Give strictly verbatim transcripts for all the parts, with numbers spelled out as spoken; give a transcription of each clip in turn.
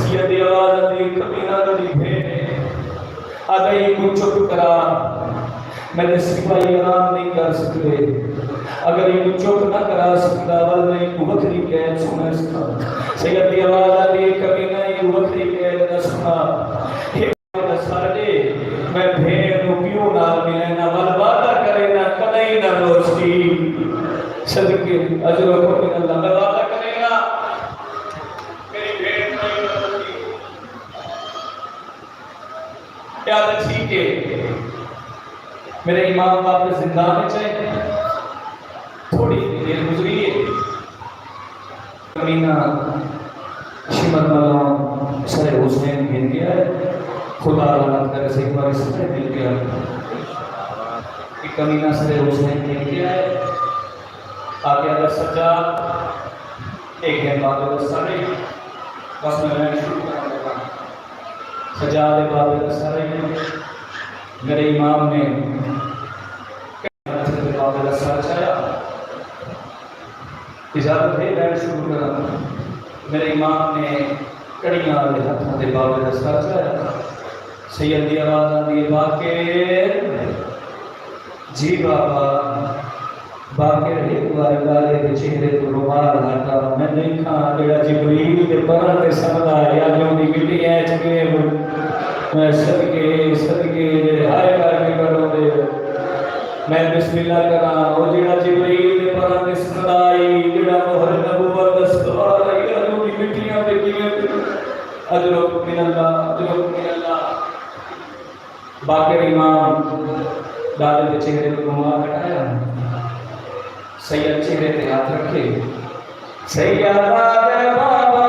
سید دی آواز آندی، کمینہ میݙی بھیݨ ہے، آہدا اینکوں چپ کرا، میݙے سپاہی آرام نئیں کر سڳدے۔ اگر اینکوں چپ نہ کرا سڳدا، ول میں اینکوں وکھری قید سݨیساں۔ سید دی آواز آندی، کمینہ اینکوں وکھری قید نہ سݨا۔ ہک دا سر ݙے، میں بھیݨ کوں پیو نال ملینداں، ول وعدہ کرینداں کݙاہیں نہ روسی۔ صدقے اجرکم من اللہ، میں وعدہ کرینداں میݙی بھیݨ کݙاہیں نہ روسی۔ یاد ٹھیک ہے، میݙے امام واپس زندان وچ آئے، تھوڑی دیر گزری ہے۔ کمینہ شمر ملام سر حسین گھن ڳیا ہے۔ خدا لعنت کرے، سئیں، ہک واری سارے مل کے آکھو کہ کمینہ سر حسین گھن ڳیا ہے۔ آکھیا، اگر سجاد ایک گھن بابے دا سر ہے، بس میں ویݨ شروع کرݨ لڳا۔ سجاد دے بابے دا سر ہے، میݙے امام نے ہتھ تے بابے دا سر چایا۔ اجازت ہے، ویݨ شروع کراں؟ میݙے امام نے کڑیاں والے ہتھاں تے بابے دا سر چایا۔ سید دی آواز آندی ہے، باقر! جی بابا۔ باقر ہک واری ٻالے دے چہرے توں رومال ہٹا، میں ݙیکھاں جیڑھا جبریل دے پراں تے سݨدا ہے یا جو اوندی مٹیاں اچ ڳئے ہوئے۔ میں صدقے، صدقے جیڑھے ہائے کر کے کڈھوندے ہو۔ میں بسم اللہ کراں، او جیڑھا جبریل دے پراں تے سݨدا ہئی، جیڑھا مہر نبوت دا سوار ہئی، اڄ اوندی مٹیاں تے کیویں پیا؟ اجرک من اللہ، اجرک من اللہ۔ باقر امام ݙاݙے دے چہرے توں رومال ہٹایا۔ سید چہرے تے ہتھ رکھے۔ سیدا دے بابا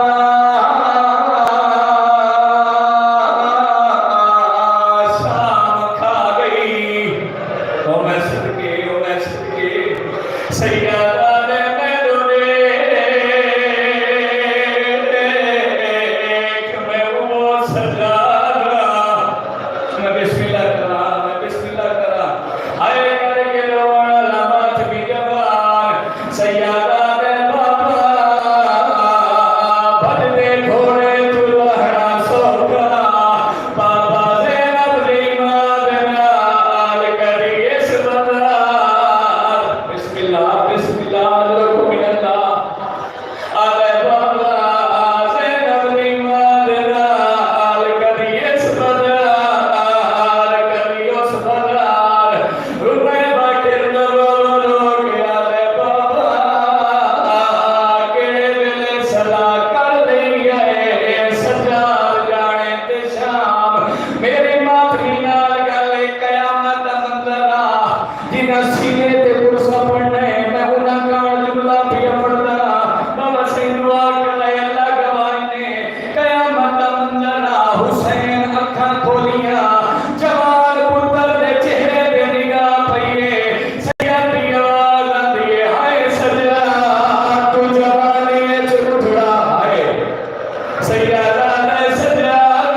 شام کھا ڳئی۔ او میں صدقے، او میں صدقے۔ سیدا نے میݙو ݙیکھ، میں او سجاد ہاں۔ میں بسم اللہ کراں، میں بسم اللہ کراں۔ ہائے کر کے رووݨ آلا ماتمی جوان، سیدا دے بابا، بھڄدے گھوڑے توں لہڑا سوکھا، بابا زینب دی ماں دے نال کریس بدار۔ بسم اللہ، بسم اللہ، اجرک من اللہ۔ آہدے بابا زینب دی ماں دے نال کدی اس بدار، کدی اس بدار۔ روئے باقر رو رو کے آہدے بابا، کیڑھے ویلے صلاح کر ݙیندی اے، سجاد ڄاݨے تے شام۔ میݙی ماتمی نال ڳالھ اے، قیامت دا منظر آ۔ جنہاں سینے تے قرصہ پڑھݨا ہے، میں انہاں کارݨ جملہ پیا پڑھدا۔ بابا سئیں دعا کر، اے اللہ گواہ نے، قیامت دا منظر آ، حسین اکھاں کھولیاں، جوان پتر دے چہرے تے نگاہ پئی ہے۔ سید دی آواز آندی ہے، ہائے سجاد، توں جوانی اچ بڈھڑا ہائے۔ سیدا نے سجاد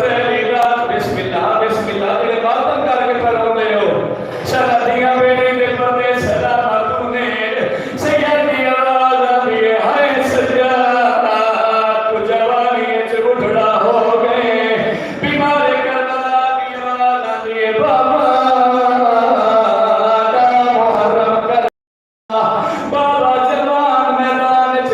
تیݙی رات، بسم اللہ، بسم اللہ، جیڑھے ماتم کر کے پروندے ہو، شہادیاں بیڑی دے پردے سلامت ہوندے۔ سید دی آواز آندی ہے، ہائے سجاد، توں جوانی اچ بڈھڑا ہو ڳئے، بیمار کربلا دی آواز آندی ہے، بابا، دا محرم کر بابا جوان میدان اچ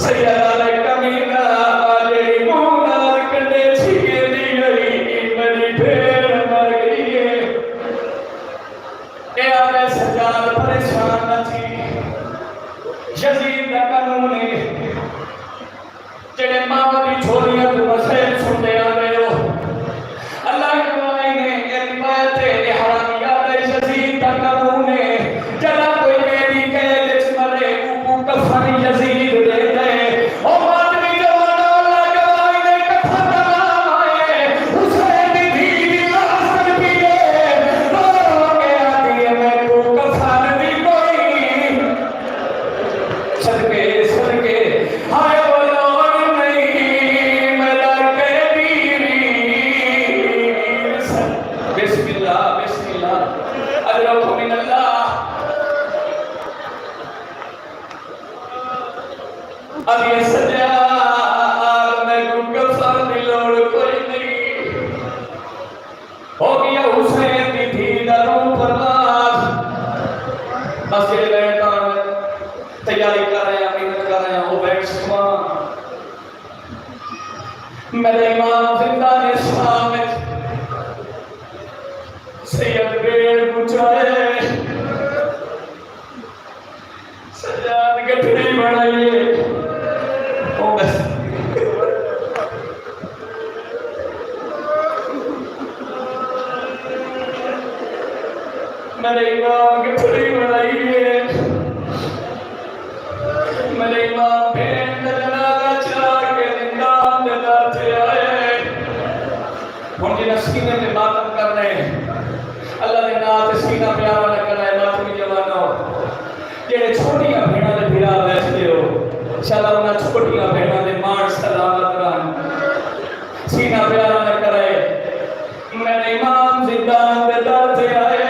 سیدہ دے کمینا، جیڑھی منہ نال کنڈے چھکیندی ہئی، میݙی بھیݨ مر ڳئی ہے۔ اے آہدے سجاد پریشان نہ تھی، یزید دا قانون ہے۔ جیڑھے ماواں دی جھولیاں توں وسائل سݨدے آندے ہو، اللہ گواہ نے، اے روایت ہے، اے حرام یاد ہے، یزید دا قانون ہے۔ جݙاں کوئی بے بی قید اچ مرے، اوکوں کفن یزید ݙیندا ہے۔ او ماتمی جوانو، اللہ گواہ نے، کفن دا نام آئے، حسین دی دھی دی لاش تڑپی ہے، رو رو کے آہدی ہے، میکوں کفن دی کوئی۔ صدقے، صدقے، ہائے او لوگ نہیں، میݙا قیدی۔ بسم اللہ، بسم اللہ، اجرکم من اللہ۔ اب یہ سجاد، میکوں کفن دی لوڑ کوئی نہیں۔ ہو ڳیا حسین دی دھی دا روح پرواز۔ بس جیڑھے ویݨ تاݨ تیاری کر رہے ہیں، محنت کر رہے ہیں، او ویݨ سݨواں۔ میݙے امام زندہ نے شام وچ، سید بھیݨ کوں چائے۔ سجاد گٹھڑی بݨائی ہے۔ او بس۔ میݙے امام گٹھڑی بݨائی ہے۔ میݙے امام بھیݨ دا جنازہ چا کے زندان دے در تے آئے۔ ہݨ جنہاں سینے تے ماتم کرݨے، اللہ دے ناں تے سینہ پیارا نہ کرائے، ماتمی جوانو۔ جیڑھے چھوٹیاں بھیݨاں دے بھرا ویسدے ہو، شالا انہاں چھوٹیاں بھیݨاں دے ماݨ سلامت رہن۔ سینہ پیارا نہ کرائے۔ میݙے امام زندان دے در تے آئے۔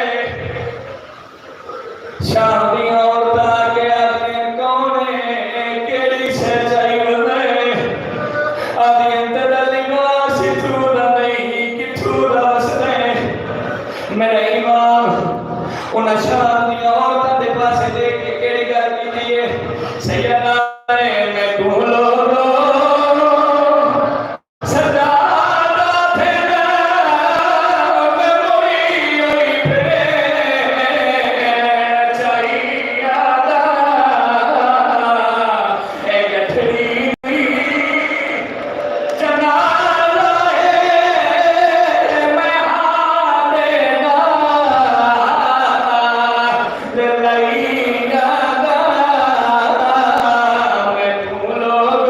شام دیاں عورتاں آ کے آہدیاں، کون ہے؟ کیڑھی شے چائی ودے؟ آہدیاں، تیݙا لباس اتھوں دا نہیں، کتھوں دا وسدے؟ میݙے امام، انہاں شام دیاں عورتاں دے پاسے ݙیکھ کے کیڑھی ڳالھ کیتی ہے؟ سیدہ نے میکوں لوڑو۔ سجاد تھیندے میں مڑی آئی بھیݨ چائی آہدا، اے گٹھڑی جنازہ ہے، میں ہاں دے نال لئی آہدا، میکوں لوڑ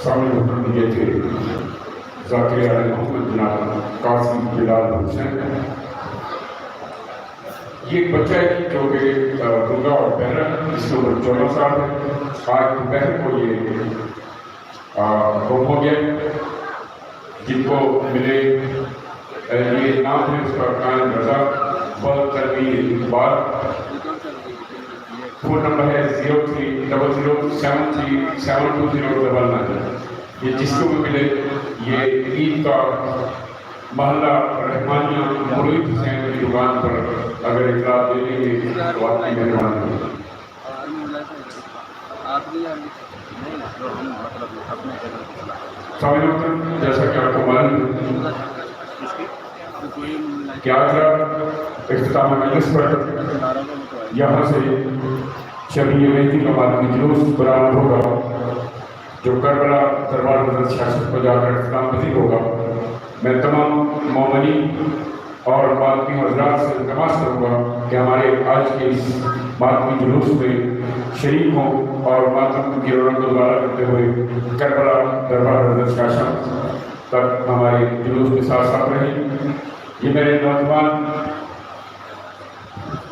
سامنے ہوٹل دیے تھے ذاکر عالم محمد جناب قاضی بلال حسین۔ یہ ایک بچہ ہے جو کہ گنگا اور بہرا، جس کی عمر چودہ سال ہے۔ آج دوپہر کو یہ گم ہو گیا۔ جن کو ملے، یہ نام ہے اس کا قائم رضا و تنویر اقبال۔ فون نمبر ہے زیرو تھری ڈبل زیرو سیون تھری سیون ٹو زیرو ڈبل نائن۔ یہ جس کو بھی ملے، یہ عید کا محلہ رحمانیہ مرید حسین کی دکان پر اگر اطلاع دے دیں گے تو آپ کی مہربانی ہوگی۔ سامعین محترم، جیسا کہ آپ کو معلوم ہے کہ آج رات اختتام مجلس پر یہاں سے شبیہ مہدی کا ماتمی جلوس برآمد ہوگا، جو کربلا دربار حضرت شاہ صاحب کو جا کر اختتام پذیر ہوگا۔ میں تمام مومنین اور ماتمی حضرات سے التماس کروں گا کہ ہمارے آج کے اس ماتمی جلوس میں شریک ہوں اور ماتم کی رونق کو دوبارہ کرتے ہوئے کربلا دربار حضرت شاہ صاحب تک ہمارے جلوس کے ساتھ ساتھ رہیں۔ یہ میرے نوجوان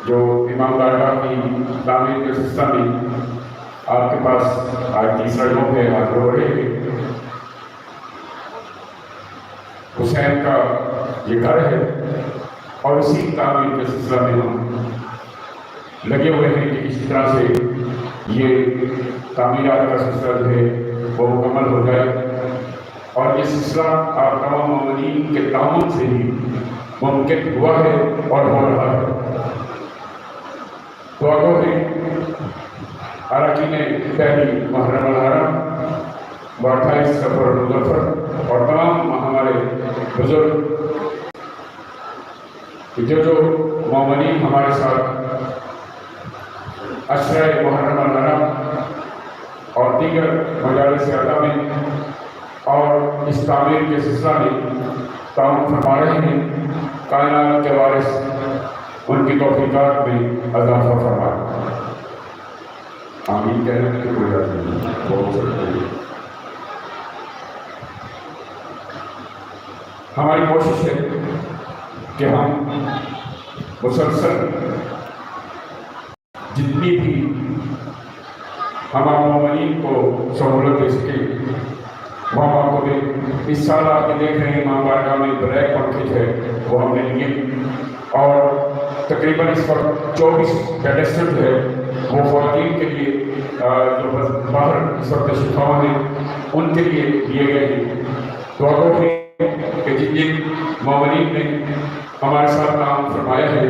جو امام بارگاہ کی تعمیر کے سلسلہ میں آپ کے پاس آج تیسرا یوم ہے، حاضر ہو رہے ہیں۔ حسین کا یہ گھر ہے اور اسی تعمیر کے سلسلہ میں ہم لگے ہوئے ہیں کہ کسی طرح سے یہ تعمیرات کا سلسلہ جو ہے وہ مکمل ہو جائے اور یہ سلسلہ آپ تمام مومنین کے تعاون سے ہی ممکن ہوا ہے اور ہو رہا ہے۔ دعا گو ہیں اراکین پہلی محرم الحرم و اٹھائیس صفر المظفر اور تمام ہمارے بزرگ کہ جو جو مومنین ہمارے ساتھ عشرہ محرم الحرم اور دیگر مجالس اعلیٰ میں اور اس تعمیر کے سلسلہ میں تعاون فرما رہے ہیں، کائنات کے وارث ان کی توفیقات میں اضافہ فرمائے۔ آمین کہنے میں تو کوئی حرج نہیں، بہت سکتے ہیں۔ ہماری کوشش ہے کہ ہم مسلسل جتنی بھی ہم عام مومنین کو سہولت دے سکیں، وہ ہم آپ کو دیں۔ اس سال آپ یہ دیکھ رہے ہیں، امام بارگاہ میں بلیک پنکھے جو ہے، وہ ہم نے لیے اور تقریباً اس وقت چوبیس پیڈسٹل جو ہے، وہ خواتین کے لیے، آ، جو بس باہر اس وقت تشریف فرما ہیں، ان کے لیے دیے گئے ہیں۔ دعا گو ہیں کہ جن جن مومنین نے ہمارے ساتھ تعاون فرمایا ہے،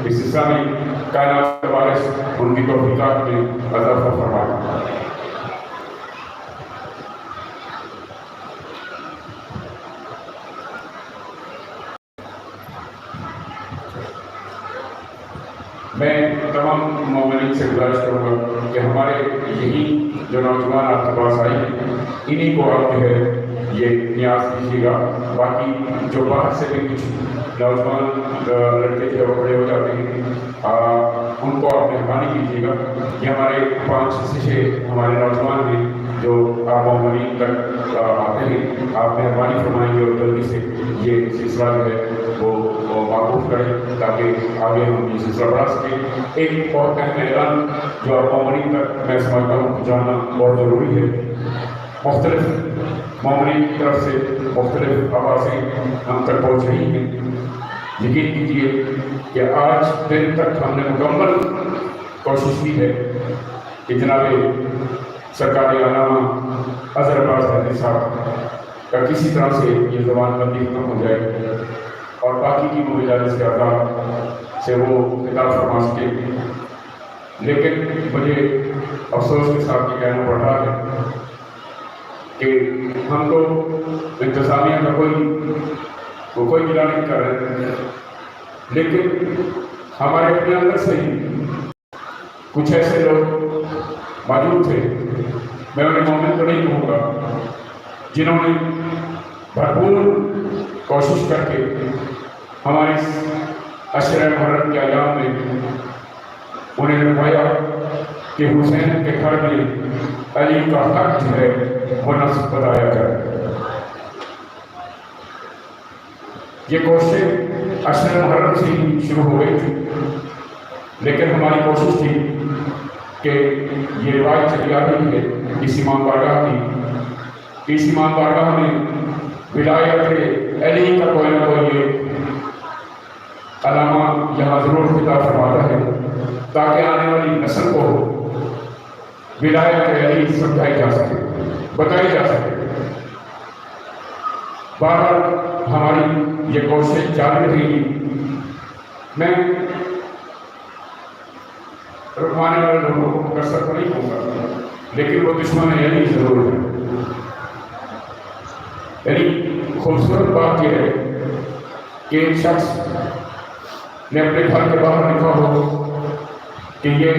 اس سلسلہ میں کائنات کے وارث ان کی توفیقات میں اضافہ فرمائے۔ میں تمام مومنین سے گزارش کروں گا کہ ہمارے یہی جو نوجوان آپ کے پاس آئے ہیں، انہیں کو آپ جو ہے یہ نیاز دیجیے گا۔ باقی جو باہر سے بھی کچھ نوجوان، آ، لڑکے جو ہے وہ کھڑے ہو جاتے ہیں، آ، ان کو آپ مہربانی کیجیے گا۔ یہ ہمارے پانچ سے چھ ہمارے نوجوان ہیں جو آپ مومنین تک، آ، آتے ہیں۔ آپ مہربانی فرمائیں گے اور جلدی سے یہ سلسلہ جو ہے وہ، وہ موقوف کریں تاکہ آگے ہم یہ سلسلہ بڑھا سکیں۔ ایک بہت اہم اعلان جو آپ مومنین تک میں سمجھتا ہوں پہنچانا بہت ضروری ہے۔ مختلف مومنین کی طرف سے مختلف آوازیں ہم تک پہنچ رہی ہیں۔ یقین کیجیے کہ آج دن تک ہم نے مکمل کوشش کی ہے کہ جناب سرکار علامہ اظہر عباس حیدری صاحب کا کسی طرح سے یہ زبان بندی ختم ہو جائے اور باقی کی مجالس کے اعضاء سے وہ خطاب فرما سکے۔ لیکن مجھے افسوس کے ساتھ یہ کہنا پڑ رہا ہے کہ ہم تو انتظامیہ کا کوئی، وہ کوئی گلہ نہیں کر رہے، لیکن ہمارے اپنے اندر سے ہی کچھ ایسے لوگ موجود تھے، میں انہیں مومن تو نہیں کہوں گا، جنہوں نے بھرپور کوشش کر کے ہمارے اس عشرہ محرم کے ایام میں انہیں لکھوایا کہ حسین کے گھر میں علی کا حق جو ہے، وہ نہ بتایا جائے۔ یہ کوشش عشرہ محرم سے ہی شروع ہو گئی تھی، لیکن ہماری کوشش تھی کہ یہ روایت چلی آ رہی ہے اس امام بارگاہ کی، اس امام بارگاہ میں ولایت علی کا کوئی نہ کوئی یہ علامہ یہاں ضرور خطاب فرماتا ہے، تاکہ آنے والی نسل کو ولایت علی سمجھائی جا سکے، بتائی جا سکے۔ بہرحال، ہماری یہ کوشش جاری رہے گی۔ میں رکھوانے والے لوگوں کو مقصر تو نہیں کہوں گا، لیکن وہ دشمن علی ضرور ہے۔ یعنی، خوبصورت بات یہ ہے کہ ایک شخص نے اپنے گھر کے باہر لکھا ہو کہ یہ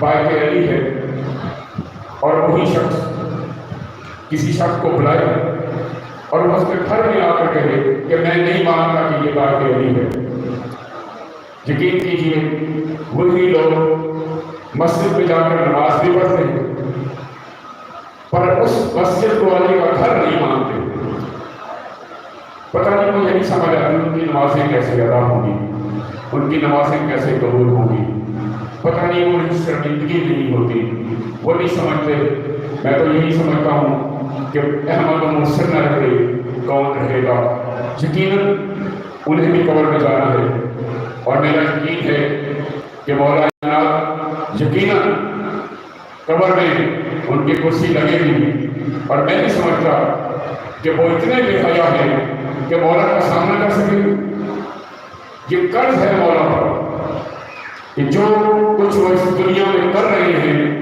بائت علی ہے، اور وہی شخص کسی شخص کو بلائے اور وہ اس کے گھر میں آ کر کہے کہ میں نہیں مانتا کہ یہ بائت علی ہے۔ یقین کیجیے، وہی لوگ مسجد میں جا کر نماز بھی پڑھتے ہیں، پر اس مسجد کو علی کا گھر نہیں مانتے۔ پتہ نہیں، مجھے نہیں سمجھ آتی ان کی نمازیں کیسے ادا ہوں گی، ان کی نمازیں کیسے قبول ہوں گی۔ پتہ نہیں، انہیں شرمندگی نہیں ہوتی، وہ نہیں سمجھتے۔ میں تو یہی سمجھتا ہوں کہ احمد و محسن نہ رہے، کون رہے گا؟ یقیناً انہیں بھی قبر میں جانا ہے، اور میرا یقین ہے کہ مولا کائنات یقیناً قبر میں ان کی کرسی لگے گی، اور میں نہیں سمجھتا کہ وہ اتنے بے حیا ہیں کہ مولا کا سامنا کر سکیں۔ یہ قرض ہے مولا پر کہ جو کچھ وہ اس دنیا میں کر رہے ہیں،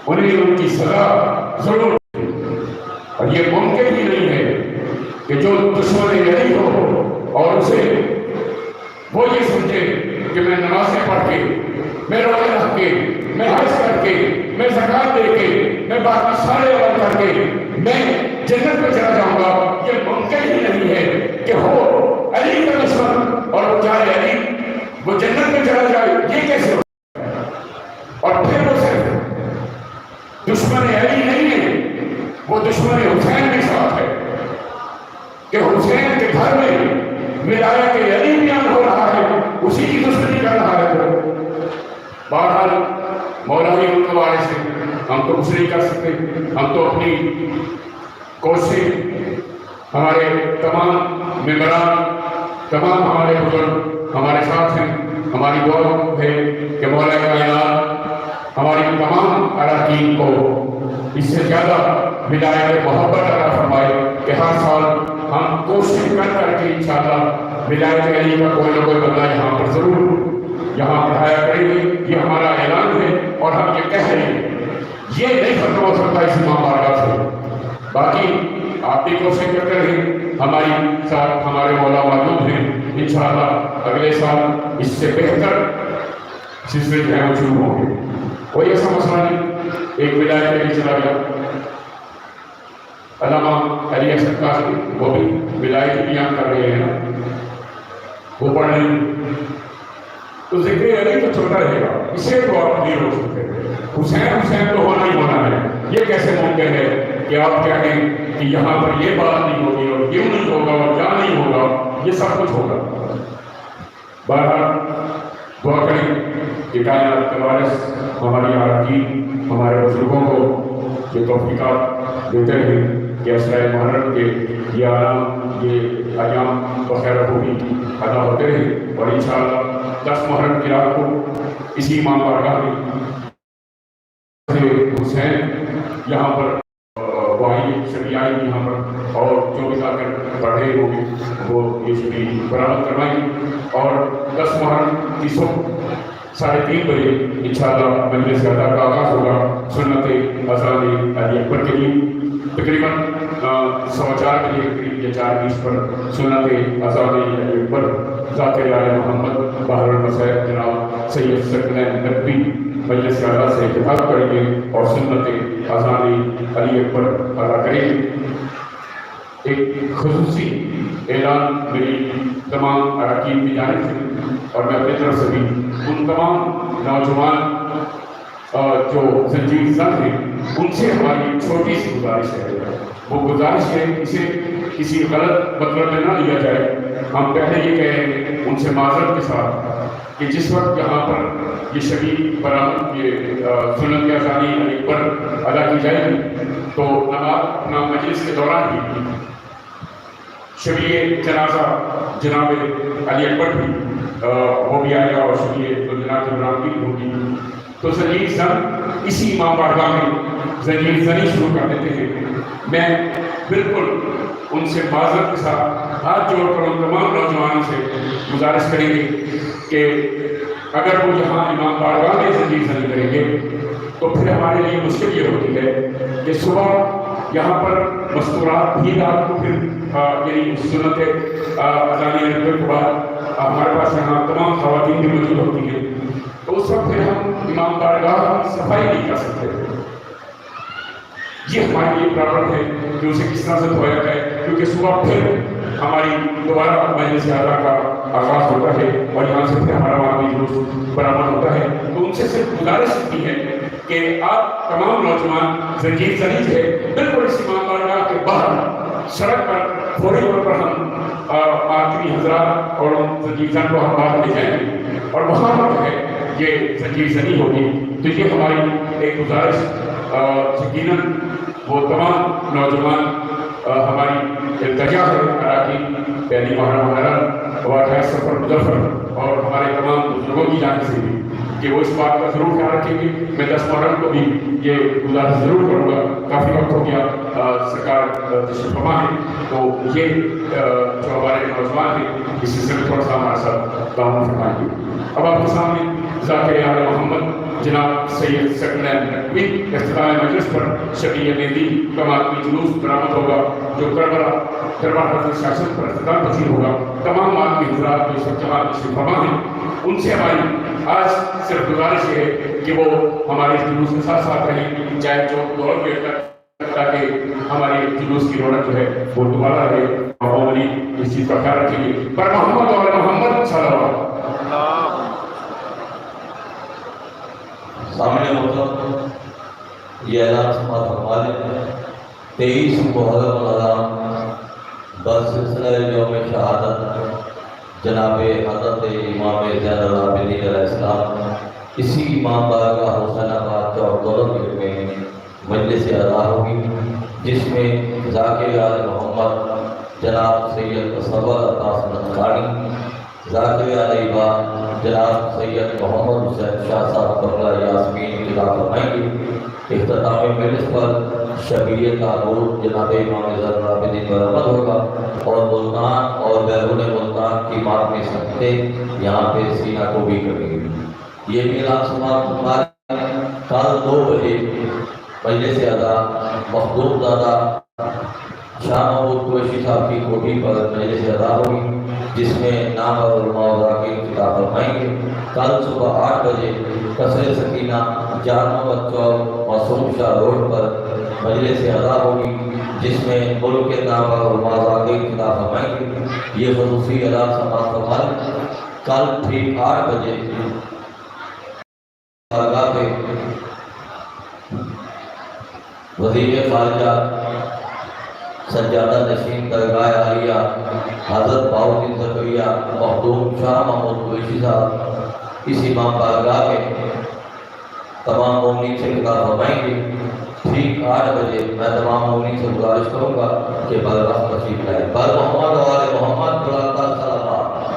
انہیں ان کی سزا ضرور، اور یہ ممکن ہی نہیں ہے کہ جو دشمن علی ہو اور اسے وہ یہ سمجھے کہ میں نمازیں پڑھ کے، میں روزے رکھ کے، میں حج کر کے، میں زکوٰۃ دے کے، میں باقی سارے عمل کر کے میں جنت میں چلا جاؤں گا، یہ ممکن ہی نہیں ہے کہ ہو علی کا دشمن اور وہ جائے علی، وہ جنت میں چلا جائے، یہ کیسے ہو؟ اور پھر وہ صرف دشمن علی نہیں ہے، وہ دشمن حسین کے ساتھ ہے کہ حسین کے گھر میں ولایت علی بیان ہو رہا ہے، اسی کی دشمنی کر رہا ہے وہ۔ بہرحال، مولا ہی ان کا وارث ہے، ہم تو کچھ نہیں کر سکتے، ہم تو اپنی کوشش، ہمارے تمام ممبران، تمام ہمارے بزرگ ہمارے ساتھ ہیں۔ ہماری دعا ہے کہ مولا کائنات ہماری تمام اراکین کو اس سے زیادہ ولایت محبت عطا فرمائے کہ ہر سال ہم کوشش کر کر کے انشاءاللہ ولایت علی کا کوئی نہ کوئی بندہ یہاں پر ضرور یہاں پڑھایا کریں گے۔ یہ ہمارا اعلان ہے اور ہم یہ کہہ رہے ہیں۔ یہ نہیں ختم ہو سکتا اس امام بارگاہ سے۔ باقی آپ بھی کوشش کرتے رہیں، ہماری ساتھ ہمارے مولا موجود ہیں، انشاءاللہ اگلے سال اس سے بہتر سلسلے جو ہیں وہ شروع ہوں گے۔ کوئی ایسا مسئلہ نہیں، ایک ولایت کے لیے چلا گیا۔ علامہ علی اکبر قاضی، وہ بھی ولایت بیان کر رہے ہیں نا، وہ پڑھ لیں۔ تو ذکر علی تو چلتا رہے گا، اسے تو آپ نہیں روک سکتے۔ حسین، حسین تو ہونا ہی ہونا ہے۔ یہ کیسے ممکن ہے کہ آپ کہہ دیں کہ یہاں پر یہ بات نہیں ہوگی اور یوں نہیں ہوگا اور یہاں نہیں ہوگا، یہ سب کچھ ہوگا۔ بہرحال، دعا کریں کہ کائنات کے وارث ہماری اراکین، ہمارے بزرگوں کو یہ توفیقات دیتے رہیں کہ عشرہ محرم کے یہ اعلان، یہ ایام بخیر و خوبی ادا ہوتے رہیں، اور انشاءاللہ دس محرم کی رات کو اسی امام بارگاہ میں حسین یہاں پر، آ، واحد شفیعی یہاں پر، اور جو بھی ذاکر پڑھ رہے ہوں گے، وہ یہ شفیع برآمد کروائیں گے۔ اور دس محرم کی صبح ساڑھے تین بجے انشاءاللہ مجلس غدا کا آغاز ہوگا سنت اذان علی اکبر کے لیے۔ تقریباً، آ، سوا چار بجے کے قریب یا چار بیس پر سنت اذان علی اکبر ذاکر آل محمد بحر المسائب جناب سید ثقلین ندوی مجلس اعلیٰ سے خطاب کریں گے اور سنت اذان علی اکبر ادا کریں گے۔ ایک خصوصی اعلان میری تمام اراکین کی جانب سے اور میں اپنی طرف سے بھی ان تمام نوجوان، آ، جو زنجیر زد ہیں، ان سے ہماری ایک چھوٹی سی گزارش ہے۔ وہ گزارش ہے، اسے کسی غلط مطلب میں نہ لیا جائے۔ ہم پہلے یہ کہہ رہے ہیں ان سے معذرت کے ساتھ کہ جس وقت یہاں پر یہ شبیہ برآمد، یہ، آ، سنت اذان علی اکبر ادا کی جائے گی، تو نماز، اپنا مجلس کے دوران ہی شبیہ جنازہ جناب علی اکبر بھی، آ، وہ بھی آئے گا اور شبیہ ذوالجناب کی برآمدگی بھی ہوگی۔ تو زنجیر زن اسی امام بارگاہ میں زنجیر زنی شروع کر دیتے ہیں۔ میں بالکل ان سے معذرت کے ساتھ ہاتھ جوڑ کر ان تمام نوجوانوں سے گزارش کریں گے کہ اگر وہ یہاں امام بارگاہ میں زنجیر زنی کریں گے تو پھر ہمارے لیے مشکل یہ ہوتی ہے کہ صبح یہاں پر مستورات بھی رات کو پھر، آ، یعنی سنت، آ، اذان علی اکبر کے بعد، آ، ہمارے پاس یہاں تمام خواتین بھی موجود ہوتی ہیں، تو اس وقت پھر ہم امام بارگاہ کی صفائی نہیں کر سکتے۔ یہ ہمارے لیے پرابلم ہے کہ اسے کس طرح سے دھویا جائے، کیونکہ صبح پھر ہماری دوبارہ مجلس اعلیٰ کا آغاز ہوتا ہے اور یہاں سے پھر ہمارا ماتمی جلوس برآمد ہوتا ہے۔ تو ان سے صرف گزارش اتنی ہے کہ آپ تمام نوجوان زنجیر زنی جو ہے، بالکل اس امام بارگاہ کے باہر سڑک پر فوری طور پر ہم، آ، ماتمی حضرات اور ان زنجیر زن کو ہم باہر لے جائیں گے اور وہاں پر جو ہے یہ زنجیر زنی ہوگی۔ تو یہ ہماری ایک گزارش، آ، یقیناً وہ تمام نوجوان، آ، ہماری التجا ہے اراکین پہلی محرم محرم و اٹھائیس صفر مظفر اور ہمارے تمام بزرگوں کی جانب سے بھی کہ وہ اس بات کا ضرور خیال رکھیں گے۔ میں دس محرم کو بھی یہ گزارش ضرور کروں گا، کافی وقت ہو گیا، آ، سرکار، آ، تشریف فرما ہے، تو یہ، آ، جو ہمارے نوجوان ہیں اس سلسلے میں تھوڑا سا ہمارے ساتھ تعاون فرمائیں گے۔ اب آپ کے سامنے ذاکر آل محمد جناب سید ثقلین نقوی اختتام مجلس پر شبیہ مہندی کا ماتمی جلوس برآمد ہوگا، جو کربلا دربار حضرت شاہ صدر پر اختتام پذیر ہوگا۔ تمام ماتمی حضرات جو اس وقت جماعت تشریف فرما ہیں، ان سے ہماری آج صرف گزارش یہ ہے کہ وہ ہمارے اس جلوس کے ساتھ ساتھ رہیں، چاہے چوک دولت گیٹ تک، تاکہ ہمارے جلوس کی رونق جو ہے وہ دوبارہ رہے۔ اور عموماً اس چیز کا خیال رکھیں گے۔ پر محمد اور محمد صلوات۔ سامعین محترم، یہ اعلان سماعت فرما لیں۔ تئیس محرم الحرام بر سلسلہ یوم شہادت جناب حضرت امام زین العابدین علیہ السلام اسی امام بارگاہ حسین آباد چوک دولت گیٹ میں مجلس ادا ہوگی، جس میں ذاکر آل محمد جناب سید تصور عطا سند کھاڑی، ذاکر آل عباد جناب سید محمد حسین شاہ صاحب بنگلہ یاسمین خطاب فرمائیں گے۔ اختتامی مجلس پر شبیہ تابوت جناب امام زین العابدین برآمد ہوگا اور ملتان اور بیرون ملتان کی ماتمی سنگتیں یہاں پہ سینہ کوبی کریں گی۔ یہ بھی اعلان سماعت فرما لیں، کل دو بجے مجلس ادا مخدوم زادہ شاہ محمود قریشی صاحب کی کوٹھی پر مجلس ادا ہوگی، جس میں نامور علماء و ذاکرین خطاب فرمائیں گے۔ کل صبح آٹھ بجے قصر سکینہ، جان محمد چوک، معصوم شاہ روڈ پر مجلس ادا ہوگی، جس میں ملک کے نامور علماء و ذاکرین خطاب فرمائیں گے۔ یہ خصوصی اعلان سماعت فرما لیں۔ کل ٹھیک آٹھ بجے بارگاہ پہ وزیر خارجہ سجادہ نشین درگاہ عالیہ حضرت بہاؤالدین زکریا مخدوم شاہ محمود قریشی صاحب اس امام بارگاہ میں تمام مومنین سے خطاب فرمائیں گے۔ ٹھیک آٹھ بجے میں تمام مومنین سے گزارش کروں گا کہ بروقت تشریف لائیں۔ بر محمد و آل محمد بلند تر صلوات۔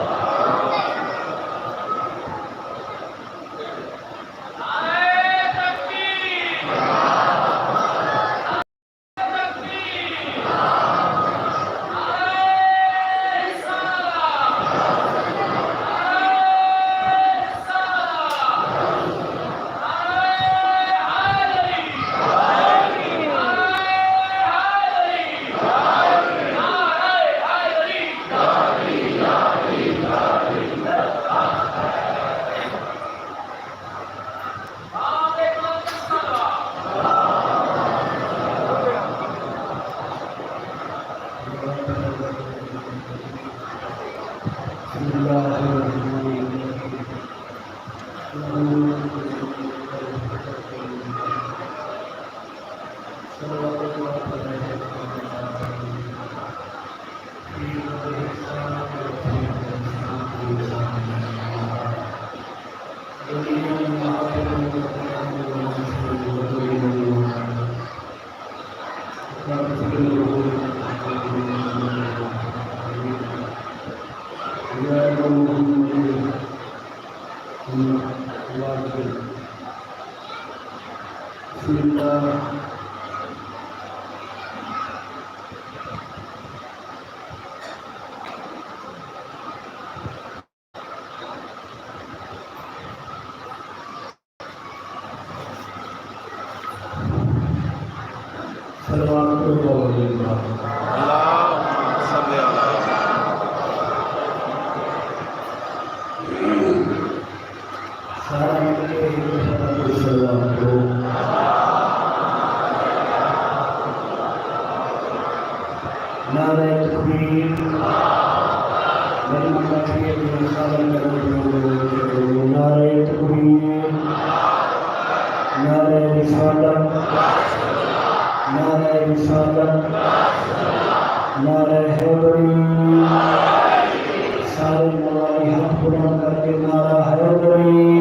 بسم اللہ۔ صلوات پڑھو۔ اللہم صل علی۔ سارے مل کے ایک دفعہ صلوات پڑھو۔ نعرہ تکبیر۔ میݙی مدد کیتے جناب سارے کرو، نعرہ تکبیر، نعرہ رسالت، نعرہ رسالت، نعرہ حیدری۔ سارے مولا علی ہتھ بلند کر کے نعرہ حیدری،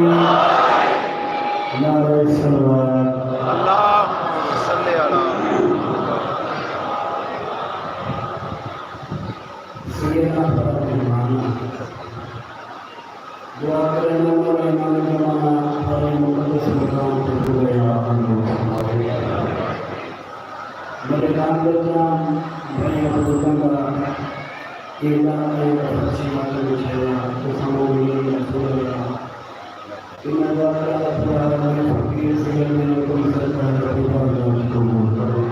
نعرہ صلوات۔ اللہم صل علی۔ سیدنا بڑا مہمان۔ دعا کریں مولا امام زمانہ سارے مقدس مقام تے پورے آپ نو فرماوے۔ میݙے نال ٻیٹھیاں بڑیاں بزرگاں دا اعلان ہے، اچھی باتیں بچھایا، تساں مومنین دا پورا۔ انہاں دا اللہ پورا، میں فقیر سید میں کوئی سرکار دا پورا نام قبول کرو۔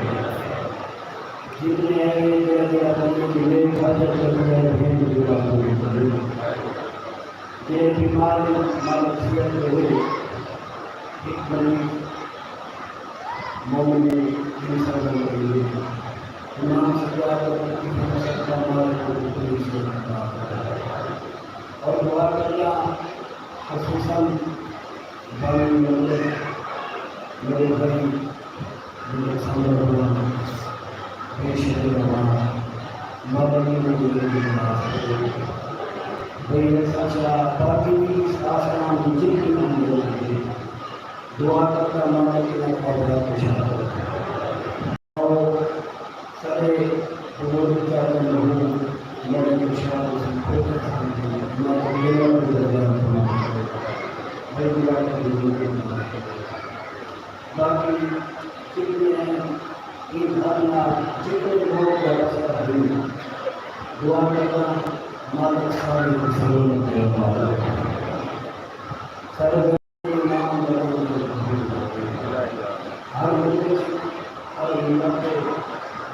جتنے ہیں، جڑا جڑا بندے کی نیک حاجت کرتے ہیں، بھیج دے قبول کرو۔ جے بیمار مالک صحت دے ہوئے، ہک مریض مومن انسان دا مریض ہے۔ امام سجاد دا مریض ہے، سب کا مالک کو بھی صحت عطا کرے۔ اور دعا کرنا خصوصاً بانی مدد میرے بھائی میرے سامنے بنا پیش ہے بنا مدد کی مدد کی بنا۔ بھئی ایسا چاہا باقی بھی اس آسمان کی جتنی ہم لوگ ہیں، دعا کرتا مانا کہ میں خبرات کے ساتھ اور سارے بزرگ چاہتے لوگوں میرے کے ساتھ اس کو خود سمجھے، میں تو یہ لوگ درجہ بنا۔ بھئی دعا کر دیجیے۔ باقی جتنے ہیں، ایں گھر نال جتنے لوگ وابستہ ہن، دعا کرنا مالک سارے دی سلامت دے۔ سارے نام دا ہر مجلس، ہر ملت دے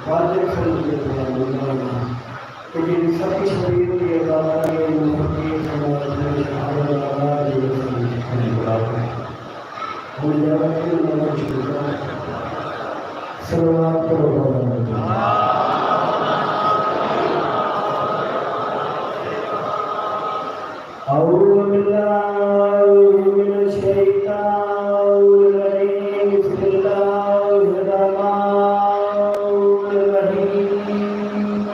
واجب سمجھ کے دعا منگوانا۔ تے جیڑھی سچ شریعت دی عدالت ہے، انہاں فقیر سماج میں شہادت آباد دے وسن وچ کھڑی عدالت ہے۔ ہن اجازت ہے، انہاں نال شروع کرو۔ صلوات پڑھو۔ أعوذ بالله من الشيطان الرجيم. بسم الله الرحمن الرحيم.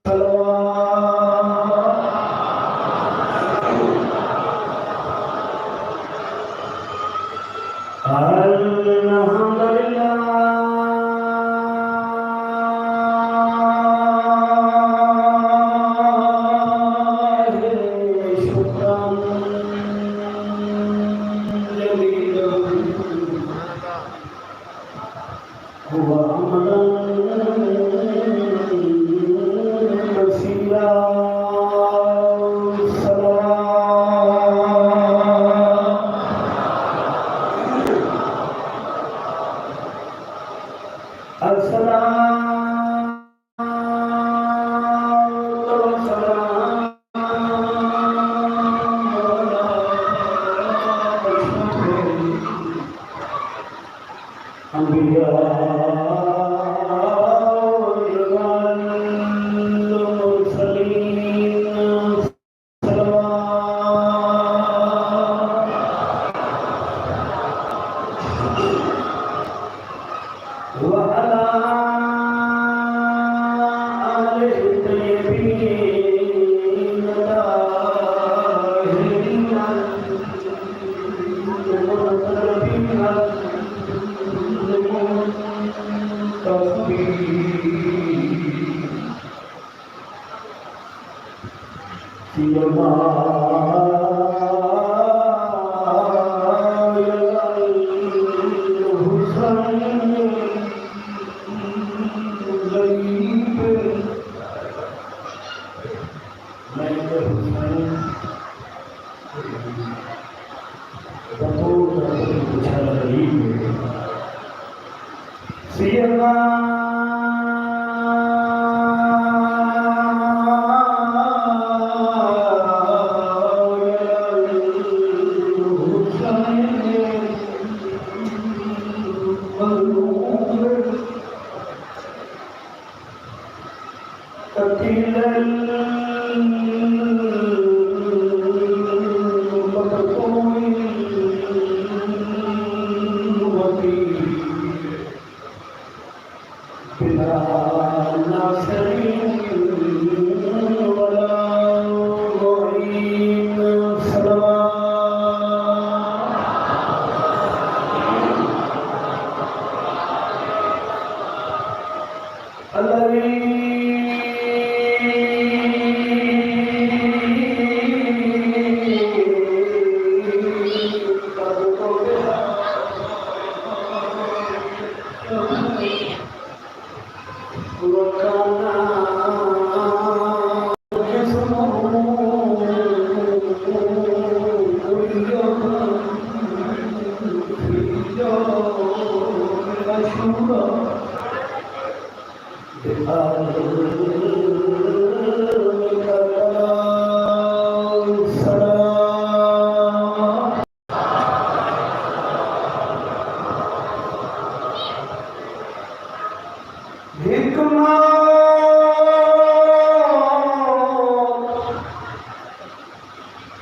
صلوات. الحمد لله. شكرا جميلا وحمدا كثيرا. صلوات. السلام والسلام على أشرف الأنبياء والمرسلين. صلوات. وعلى سیدنا حسین غریب، میں حسین بطول دا پتر پچھایا غریب ہے۔ سیدنا حسین مظلوم قتیل مقتول وطیر بلا ناصر ولا معین۔ صلوات۔ اللہ دی ہک موت،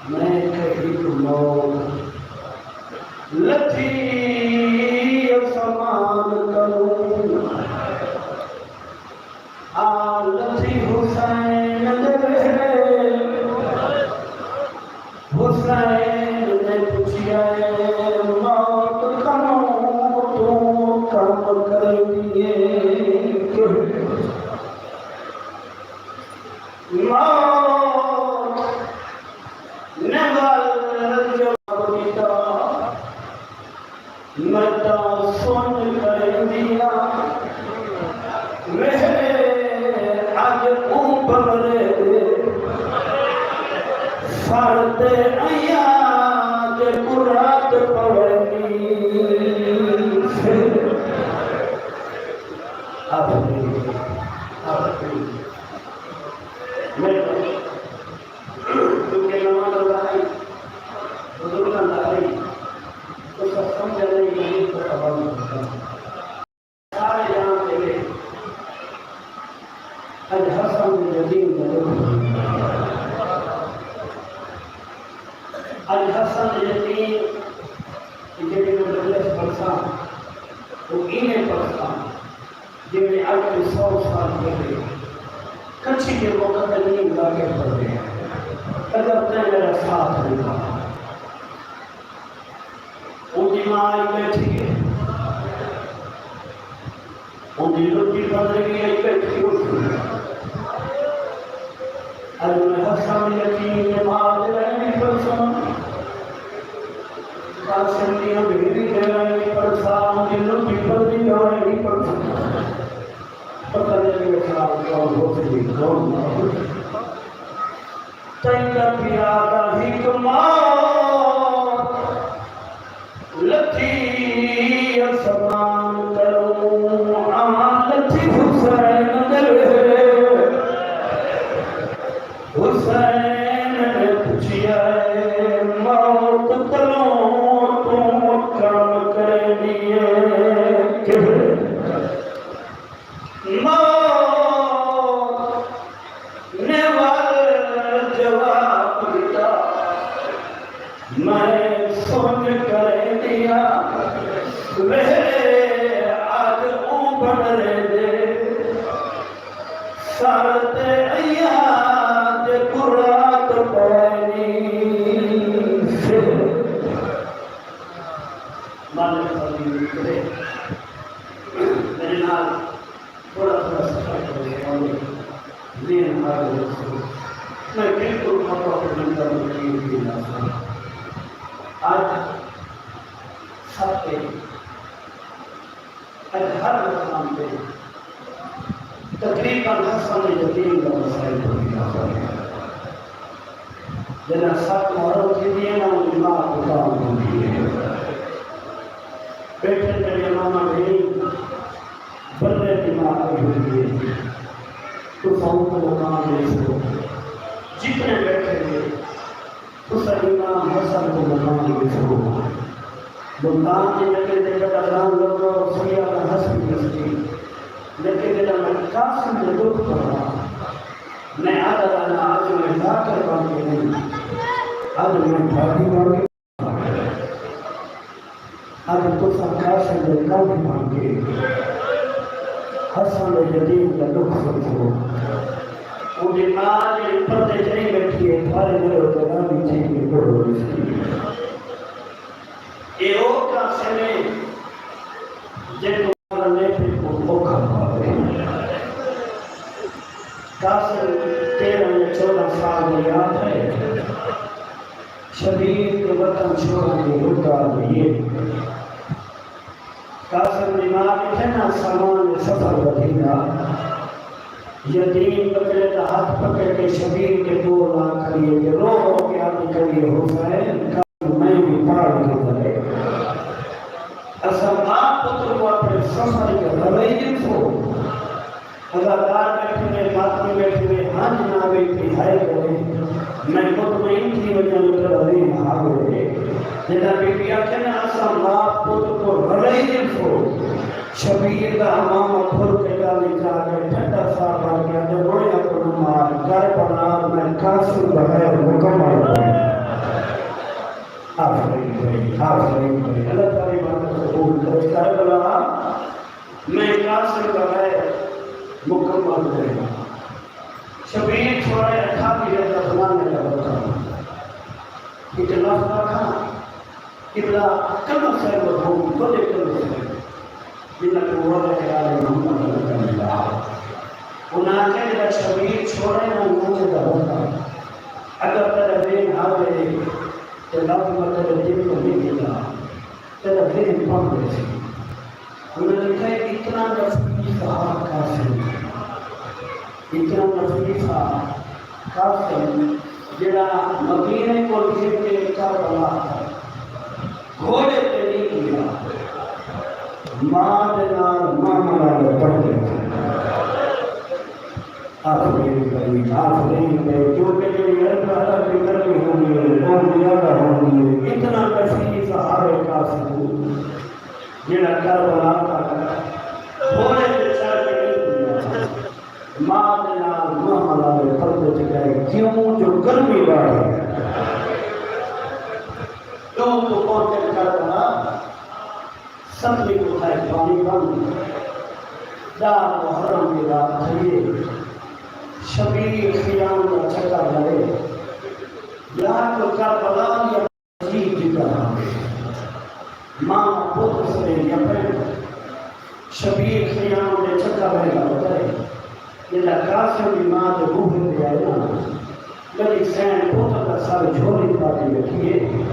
میں کہ ہک موت لتھی اسمان کنوں، آ لتھی حسین دے ویہڑے۔ حسین نے پچھیا اے موت کنوں، توں کم کریندی ایں کیڑھے؟ موت نے ول جواب ݙتا، میں تاں سنڄ کریندی آں، ویہڑے اڄ اوں بمرے دے سر تے آئیاں، جے کوں رات پویندی۔ آخری، آخری۔ میں کیونکہ نواں دور آئی، بزرگاں دا آئی، تساں سمجھا نہیں، میں تو عوام ہوتا۔ سارے جان دے وے۔ اڄ حسن دے یتیم دا ݙکھ۔ اڄ حسن دے یتیم جیڑھے میں مجلس پڑھساں، او ایویں پڑھساں، جیویں اڄ توں سو سال پہلے کچھی دے مقدمین لا کے پڑھدے ہن۔ اگر تیں میرا ساتھ ݙتا، اوندی ماں آئی ٻیٹھی ہے، اوندی لکی پندرہ وی آئی ٻیٹھی ہے۔ اڄ میں حسن یتیم دے ماں دے رہݨ دی پرساں، قاسم دیاں بھیݨیں دے رہݨ دی پرساں، اوندی لکی پندرہ وی رہݨ دی پرساں۔ پتہ نہیں اے خیال کون ہو سڳے، کون نہ ہو سڳے۔ تئیں دا پیا دا ہک ماء لتھی اسمان کنوں، آ لتھی حسین دے ویہڑے۔ حسین نے پچھیا اے موت کنوں، توں کم کریندی ایں کیڑھے؟ موت نے ول جواب ݙتا، میں سنڄ کریندی آں، ویہڑے اڄ اوں بمرے دے سر تے آئیاں، جے کوں رات پویندی۔ مالک ساݙی کرے میرے نال۔ اڄ سب تے، اڄ ہر مقام تے تقریباً حسن یتیم دا مسائل بݨیا ہویا ہے۔ جݙاں ست محرم تھیندی ہے نا، اوں دی ماء کوں ڳالھ ہوندی ہے۔ ٻیٹھے میݙے اماماں بھیݨیں، بندے دی ماء آئی ہوئی ہے۔ تساں اوں کوں مقام ݙیسو، جتنے ٻیٹھے ہو، تساں امام حسن کوں مقام ݙیسو۔ ملتان دی نکل تے جݙاں ڳالھ لڳو، سیاح دا ہنس وی ہنسدی۔ لیکن جݙاں میں قاسم دے ݙکھ پڑھاں، میں آہدا رہنا، اڄ میں ذاکر بݨ کے نہیں، اڄ میں ڈھاڈی بݨ کے، اڄ تساں قاسم دے کنڈھ بݨ کے حسن دے یتیم دا ݙکھ سوچو۔ اوندی ماء جیڑھی پردے چ نہیں ٻیٹھی ہے، تھارے نالوں تے راضی تھی کے ٻہوں ݙسدی ہے۔ اے او قاسم ہے جیکوں رلے تے کوں اوکھا پاوے۔ قاسم تیرہ یا چودہ سال دی یاد ہے، شبیر دے وطن چھوڑݨ دی رک آ ڳئی ہے۔ قاسم دی ماء ݙٹھے نا سامان سفر ودھیندا، یتیم ٻچڑے دا ہتھ پکڑ کے شبیر دے کول آ کھڑی ہے تے رو رو کے آہدی کھڑی ہے، حسین، کل میں وی پال گھدا ہے۔ اساں ماء پتر کوں اپݨے سفر اچ رلے ݙسو۔ عزادار ٻیٹھے نے، ماتمی ٻیٹھے نے، ہنج نہ وی تھی ہائے کرے۔ میں مطمئن تھی ونڄاں جو تیݙا ذہن حاضر ہے۔ جݙاں بی بی آکھے نا، اساں ماء پتر کوں رلے ݙسو۔ شبیر دا عمامہ کھل کے ڳل اچ آ ڳئے، ٹھڈا ساہ بھر کے آہدے، روئیاں کوں نہ مار، کربلا میں قاسم بغیر مکمل ہے۔ آفرین بھائی، آفرین بھائی، اللہ تعالیٰ عبادت قبول کرے۔ کربلا میں قاسم بغیر مکمل ہے۔ شبیر چھوڑے اٹھا کے جب دفنانے کا وقت آیا۔ ایک لفظ آکھاں، قبلہ کلو صاحب مرحوم، بڑے کلو صاحب، جنہاں کو وعدہ خیال محمد رضی اللہ۔ انہاں آکھیا جڑا شبیر چھوڑے نا، انہاں دا بندہ، اگر تیرا ذہن آ گئے، تے لفظ میں تیرے دل کو نہیں دیتا، تیرا ذہن پڑھ گئے سی۔ انہاں لکھا ہے، اتنا نفیس ہا قاسم، اتنا نفیس ہا قاسم، جڑا مدینے کوں گھن کے کربلا تک گھوڑے تے نہیں گیا، ماں دے نال محمل والے پردے تے۔ آفرین بھائی، آفرین بھائی، کیونکہ جڑی عرب، عرب دی گرمی ہوندی ہے، او زیادہ ہوندی ہے۔ اتنا نفیس ہا قاسم، جڑا کربلا تک گھوڑے تے چڑھ کے نہیں گیا، ماں دے نال محمل والے پردے تے ڳئے، کیوں جو گرمی ݙاڈھی ہے۔ ݙو توں پہنچے کربلا، ستویں کوں تھئے پاݨی بند، ݙاہ محرم دی رات تھئی ہے، شبیر خیام دا چکر لڳے، یا کوئی کربلا یا عجیب جگہ آوے۔ ماں پتر سݙیندیاں پئن۔ شبیر خیام دے چکر ویندا پئے۔ جݙاں قاسم دی ماں دے بوہے تے آئے نا، میݙی سئین پتر دا سر جھولی پاتی ٻیٹھی ہے۔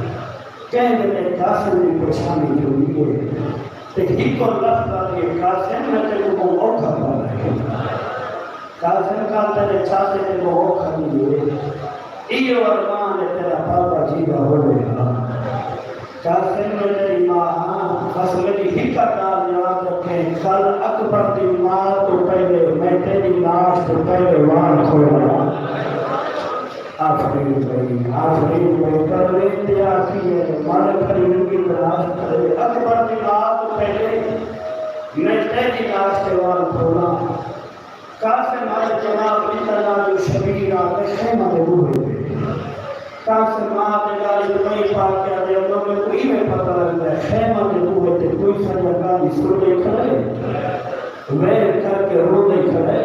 کہیں ویلے قاسم دی پچھانی جھولی ہے۔ تے ہکو لفظ آکھیے، قاسم، میں تیکوں ٻہوں اوکھا پالا ہے۔ قاسم، کل تیݙے چاچے تے ٻہوں اوکھ آندی ہے۔ ایہو ارمان ہے تیݙا بابا جیندا ہووے ہا۔ قاسم، میں تیݙی ماں ہاں، بس میݙی ہکا ڳالھ یاد رکھیں، کل اکبر دی ماں توں پہلے میں تیݙی لاش توں پہلے وال کھولݨا۔ آفرین بھائی، آفرین بھائی، پروین تے آکھی ہے، مر کھڑی ننگی تلاش کرے، اکبر دی ماں توں پہلے میں تیݙی لاش تے وال کھولݨا۔ قاسم آہدے، جناب، اتنا جو شبیر آ تے خیمہ دے بوہے تے۔ قاسم آ تے ڳالھ اچ پئی پا کے آہدے، اماں، میکوں ایویں پتہ لڳدا ہے، خیمہ دے بوہے تے کوئی ساݙیاں ڳالھیں سݨدے کھڑے، ویر کر کے روندے کھڑے۔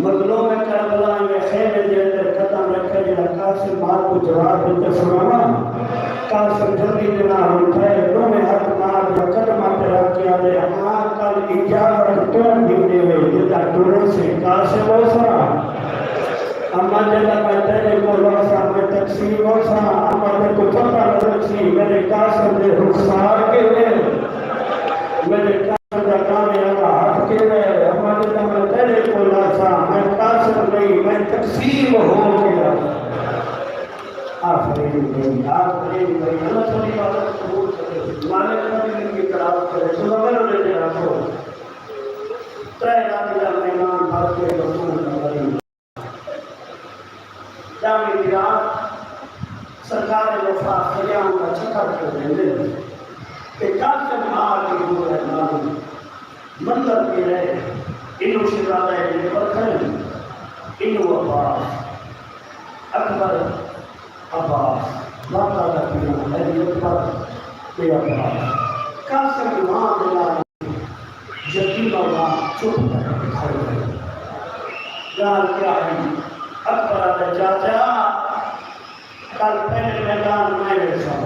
مظلوم کربلا ایویں خیمے دے اندر قدم رکھے، جڑا قاسم آ کوں جواب ݙتے سݨاواں۔ قاسم جلدی دے نال اٹھے، ݙوہیں ہتھ ماں دے قدماں تے رکھ کے آہدے، اماں، کل اجازت توں گھن ݙیوے، جݙاں ٹریسیں قاسم ہوساں۔ اماں، جݙاں میں تیݙے کول ہوساں، میں تقسیم ہوساں۔ پتہ لڳسی میݙے قاسم دے رخسار کیویں، میݙے قاسم دا کانے آلا ہتھ کیویں ہے۔ اماں جݙاں میں تیݙے کول آساں، میں قاسم نہیں، میں تقسیم ہو کے آساں۔ آفرین بھائی، آفرین بھائی، اللہ تہاݙی عبادت قبول کرے، مالک تہاݙی زندگی خراب کرے، تساں میرے تے رکھو۔ ترے رات دا مہمان بھر کے رسول دا غریب۔ جامع میراث سرکار وفا خیام دا چکر کر ویندے تے قاسم آ کے ٻولے، معلوم منظر پیا ہے، اینوں شہزادہ دے پرکھن، اینوں عباس، اکبر، عباس، باقاعدہ پیا علی اکبر تے عباس۔ قاسم ماں دے نال یتیمہ ماں چپ کر کے کھڑ ڳئی۔ ڳالھ کیا ہئی؟ اکبر آہدے، چاچا، کل پہلے میدان میں ویساں،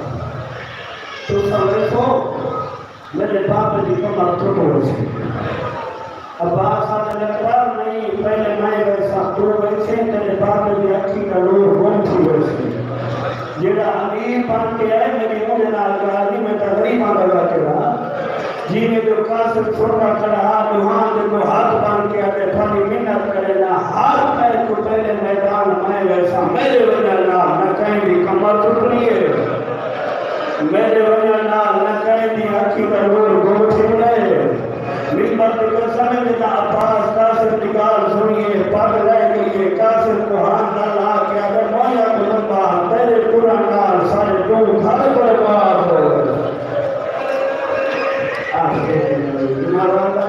تساں ویسو، میݙے بابے دی کمر ٹر ویسی۔ عباس آہدے، اکبر، نہیں، پہلے میں ویساں، توں ویسیں، تیݙے بابے دی اکھیں دا نور گم تھی ویسی۔ جیڑھا امیر بݨ کے آئے، میݙی اونہدے نال ڳالھ نہیں، میں تاں غریباں دا ذاکر ہاں۔ جیویں جو قاسم سݨدا کھڑا ہا، ݙوہاں دے ݙو ہتھ بݨ کے آہدے، تہاݙی منت کرینداں، ہر کہیں کوں پہلے میدان میں ویساں، میݙے ونڄݨ نال نہ کہیں دی کمر ٹرݨی ہے، میݙے ونڄݨ نال نہ کہیں دی اکھیں دا نور گم تھیوݨا ہے۔ ممبر تے قسم ہے، جݙاں عباس قاسم دی ڳالھ سݨی ہے، پڳ لہہ ڳئی ہے۔ قاسم کوہان دا لا کے آہدے، موئیاں کوں لمبا ہا، تیݙے ٹرݨ نال ساݙے ݙو گھر برباد ہو ڳئے۔ آخر جناب اللہ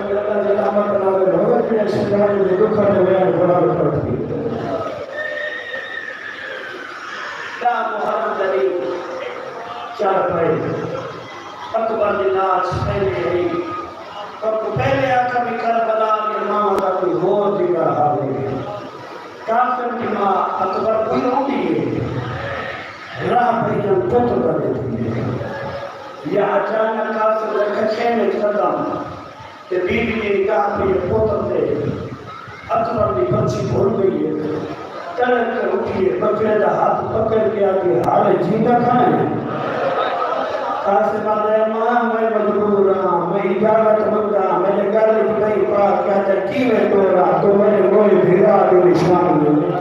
جناب اللہ دے بھگت نے شکرانی دے دکھاں دے ویل بڑا لطف تھی۔ ݙاہ محرم دے ݙینہہ چڑھ پئے، اکبر دی لاش پھیلی ہئی۔ پر کوں پہلے آکھا بھی کربلا دی ماں دا کوئی ہور جگر ہاوے۔ قاسم دی ماں اکبر کوں روندی ہے۔ راہ بھڄݨ پتر دا ݙیندی ہے۔ یا اچانک قاسم دے کھچے وچ قدم تے بی بی دی نگاہ پئی ہے پتر تے۔ اکبر دی برچھی بھل ڳئی ہے۔ تڑک کے اٹھی ہے، بچڑے دا ہتھ پکڑ کے آہدی، ہالے جیندا کھڑا ہیں؟ قاسم آہدے، اماں، میں مجبور ہاں، میں اجازت منگداں، میݙے ڳل وچ نہیں پا کے آہدے، کیویں ٹوراں، توں میݙے موئے بھرا دی نشانی ہے۔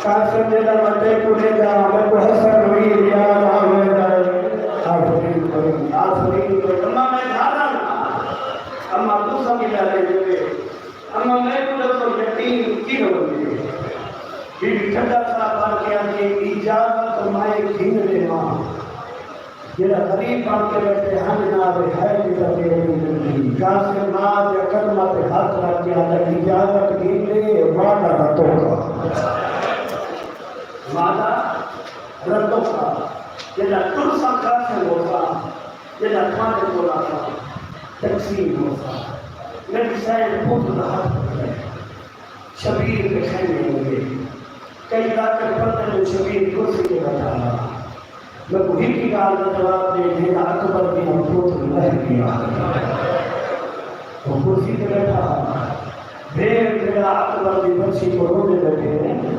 قاسم جݙاں میں تیکوں ݙیہداں، میکوں حسن امیر یاد آ ویندا ہے۔ آفرین بھائی، آفرین بھائی، اماں میں گھر آنداں، اماں تساں وی ڳالھیں ݙیوے۔ اماں میکوں ݙسو یتیم کیویں ہوندے؟ بی بی ٹھڈا ساہ بھر کے آہدی، اجازت میں گھن ݙیواں۔ جیڑھا غریب بݨ کے ٻیٹھے ہنج نہ آوے، ہے کتھاں تیݙی زندگی۔ قاسم ماں دے قدماں تے ہتھ رکھ کے آہدا، اجازت گھن ݙے، وعدہ رتوکا۔ وعدہ رتوکا۔ جیڑھا ٹرساں قاسم ہوساں، جیڑھا تہاݙے کول آساں، تقسیم ہوساں۔ میݙی سئیں پتر دا ہتھ پکڑے۔ شبیر دے خیمے ہو ڳئے۔ کئی ذاکر پردے کوں شبیر کرسی تے ٻٹھا ہا۔ میکوں ہک ای ڳالھ دا جواب ݙے، جیندا اکبر دیاں پتر لہہ ڳیا۔ او کرسی تے ٻیٹھا ہا۔ بھیݨ بھیݨا اکبر دی برچھی کوں روندے ٻیٹھے ہن۔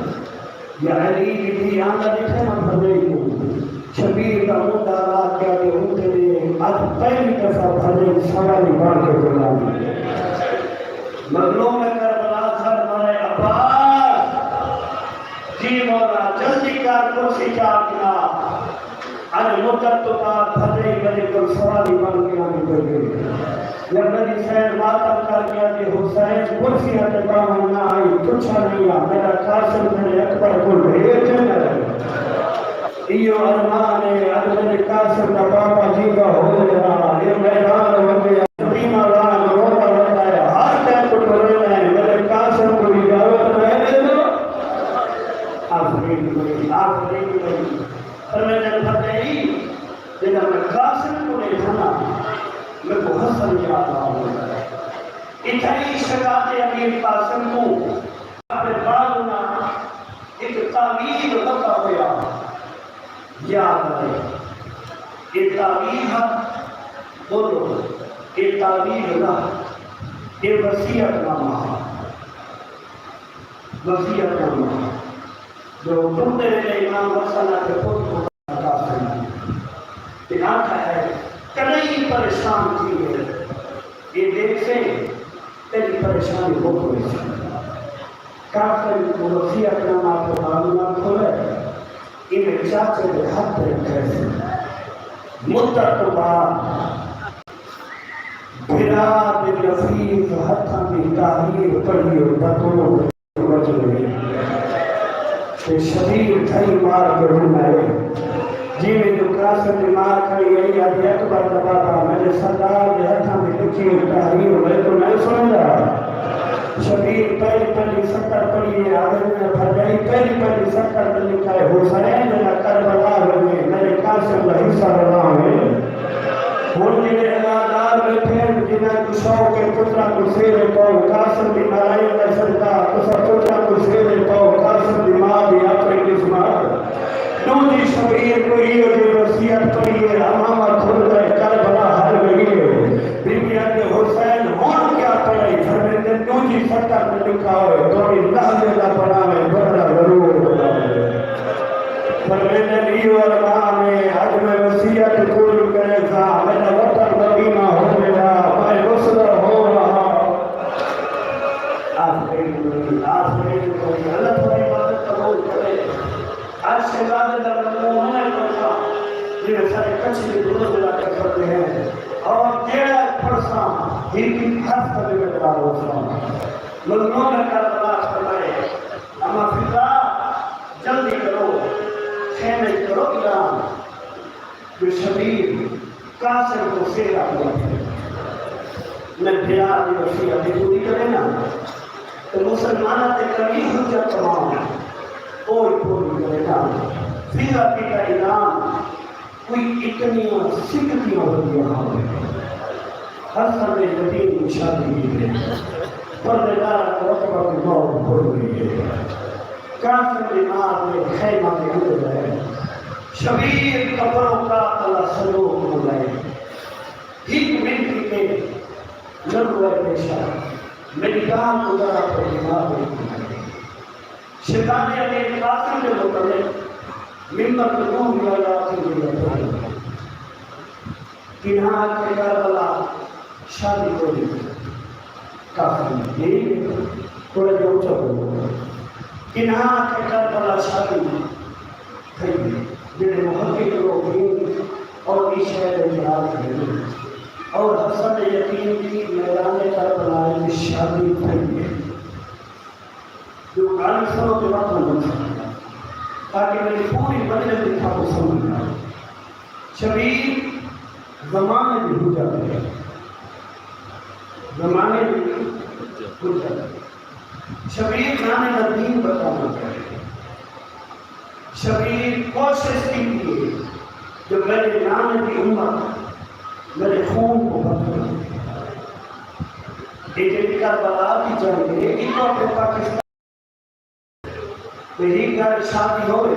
یا علی دی دھی آندا ݙٹھے نہ بھرڄائی کوں۔ شبیر دا منڈھا لا کے آہدی، اوں تیݙے اڄ پہلی دفعہ بھرڄائی سوالی بݨ کے ڳل آندی۔ مظلوم کربلا سݙ مارے عباس، جی مولا جلدی کر کرسی چا گھنا، اڄ مدت توں بعد بھرڄائی میݙے کول سوالی بݨ کے آندی پئی ہے۔ یا میݙی سئیں ماتم کر ڳیا جے حسین، کرسیاں تے ٻاہوݨ نہ آئی، پچھݨ نئیں آ، میݙا قاسم تیݙے اکبر کول ڈھیر چنڳا ہے۔ ایہو ارمان ہے، اڄ میݙے قاسم دا بابا جیندا ہووے ہا، اے میدان ونڄے ہا، یتیماں وانگ روندا ونڄدا ہے، ہر کہیں کوں ٹریندے ہیں، میݙے قاسم کوں اجازت نئیں ݙیندو۔ آفرین بھائی، آفرین بھائی۔ فرمیندے، بھرڄائی، جݙاں میں قاسم کوں ݙیکھاں نا، میکوں حسن یاد آ ویندا ہے۔ اتھائیں شہزادے امیر قاسم کوں اپݨے بانہہ نال ہک تعویذ ورتا ہویا یاد آئے۔ اے تعویذ ہا؟ ٻولو، اے تعویذ نہ، اے وصیت نامہ ہا۔ وصیت نامہ۔ جو ٹردے ویلے امام حسن آکھے، پتر کوں آکھا ہے، کݙاہیں پریشان تھی ڳئے، اے ݙیکھسیں تیݙی پریشانی مک ویسی۔ قاسم کوں وصیت نامہ تے معلومات کھولے، ایویں چاچے دے ہتھ تے رکھیسی۔ مدت توں بعد بھرا دے لفیف ہتھاں دی تحریر پڑھی ہوئی بتول وچ ڳئی۔ تے شبیر ڈھئی مار کے روݨ لائے۔ جیویں جو قاسم دی ماء کھڑی ہئی، آہدی، اکبر دا بابا، میݙے سردار دے ہتھاں دی لکھی ہوئی تحریر میکوں نئیں سݨیندا؟ شبیر پہلی پہلی سطر پڑھی ہے، آہدے، میں بھرڄائی پہلی پہلی سطر تے لکھا ہے، حسین دا کربلا ہووے، میݙے قاسم دا حصہ رواں ہووے۔ ہݨ جیڑھے عزادار ٻیٹھے ہن، جنہاں کوں شوق ہے پتراں کوں سیرے پاؤ، قاسم دی نالائق دا صدقہ، تساں پتراں کوں سیرے پاؤ، قاسم دی ماء دی اپݨی قسمت۔ ݙوجھی شبیر کوں ایہو جئی وصیت پڑھی ہے، امامہ کھل ڳئے، کربلا ہل ڳئی ہے۔ بی بی آہدی، حسین ہݨ کیا پڑھائی؟ فرمیندے، ݙوجھی سطر تے لکھا ہوئے، تہاݙی لحظے دا بݨاویں بدلہ ضرور ݙیواں۔ فرمیندن، ایہو ارمان ہے، اڄ میں وصیت پوری کریساں، میݙا وطن مدینہ ہووے ہا، میں مسلم ہوواں ہا۔ آخری، آخری، اللہ تہاݙی مدد قبول کرے۔ اڄ شہزادے دا مجموعہ میں پڑھساں، جیویں سارے کچھ بھی درست علاقے پڑھتے ہیں، اور جیڑھا پڑھساں، ہک ہک حرف تے ذمہ دار ہوساں۔ مظلوم کربلا فرمائے، اماں فضہ، جلدی کرو، خیمے اچ کرو اعلان، جو شبیر قاسم کوں سیرا پیا پھرے۔ میں بھرا دی وصیت دی پوری کرے نا، تے مسلماناں تے کمی حجت تمام، او ہی پوری کرے نا۔ فضہ کیتا اعلان، کوئی اتنیاں سکتیاں ہوندیاں ہن۔ حسن دے یتیم دی شادی تھی ڳئی۔ پردے دار کوں اکبر دی موت بھل ڳئی ہے۔ قاسم دی ماء دے خیمہ دے اندر ہے۔ شبیر قبر و قاتل صندوق کوں لائے۔ ہک منٹ کیتے لڳ ڳئے پیشہ۔ میݙی ڳالھ کوں ذرا پہلے ماء دے۔ شہزادے امیر قاسم دے متعلق ممبر تے ݙو روایات دی ضرورت ہے۔ کنہاں آکھے کربلا شادی کوئی نہیں۔ قاسم، ٹھیک ہے، تھوڑا جہا اچا بولو۔ کنہاں آکھے کربلا شادی تھئی ہے۔ جیڑھے محقق لوگ ہیں اور اس شے دے اعتراض ہیں۔ اور حسن یتیم دی میدان کربلا وچ شادی تھئی ہے۔ جو ڳالھ سݨو تے وقت نہ بݨ سڳدا، تاکہ میݙی پوری مجلس دی تھاکوں سمجھ آوے۔ شبیر زمانے دی حجت ہے، زمانے دی حجت ہے۔ شبیر نانے دا دین بتاوݨ چاہے۔ شبیر کوشش کیتی ہے جو میݙے نانے دی امت میݙے خون کوں بدلے۔ اے جیڑھی کربلا دی جنگ ہے، ایکوں اپݨے پاکستان تے ہی گھر شادی ہووے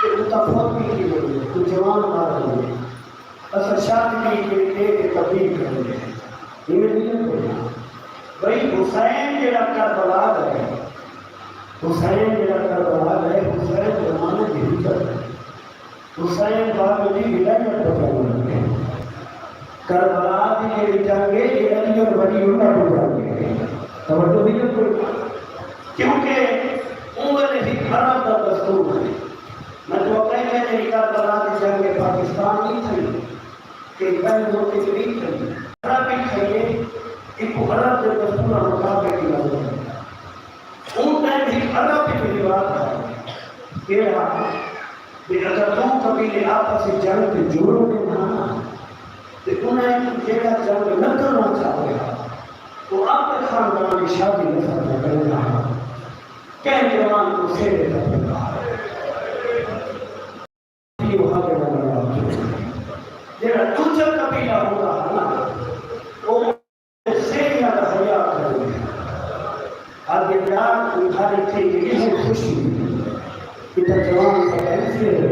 تے اتھاں فوت بھی تھی ونڄے، کوئی جوان مارا ونڄے۔ اساں شادی دی کیتے تے تبدیل کریندے ہیں۔ ایویں نہیں کرنا۔ بھئی حسین جیڑھا کربلا ڳئے، حسین جیڑھا کربلا ڳئے، حسین زمانے دی حجت ہے۔ حسین پاک دی ولایت بچاوݨ لڳے۔ کربلا دی جیڑھی جنگ ہے، اے علی اور ولی اللہ دی جنگ ہے۔ توجہ نہیں ہے کوئی؟ کیونکہ اوں ویلے ہک عرب دا دستور ہے۔ میں تہاکوں پہلے جیڑھی کربلا دی جنگ پاکستان نہیں تھئی، کہ بین الملکی نہیں تھئی، عرب ہی تھئی ہے، ایکوں عرب دے دستوراں مطابق ہی لڳدا ہے۔ اوں ٹائم ہک عرب ہک رواج ہے، کیڑھا؟ تے اگر ݙو قبیلے آپس وچ جنگ تے جڑ ونڄن ہا نا، تے انہاں اچوں جیڑھا جنگ نہ کرݨا چاہوے ہا، او اپݨے خاندان دی شادی نسل نہ کریندا ہا۔ کہیں جوان کوں سیرے تے پھردا ہا۔ ایہو حق دا بندہ ہا۔ جیڑھا ݙوجھا قبیلہ ہوندا ہا نا، او سیڑھیاں دا حیا کریندے۔ آہدے، یار، توں گھر اتھے ایہو خوشی ہے۔ اتھاں جوان سپاہی سیڑھے۔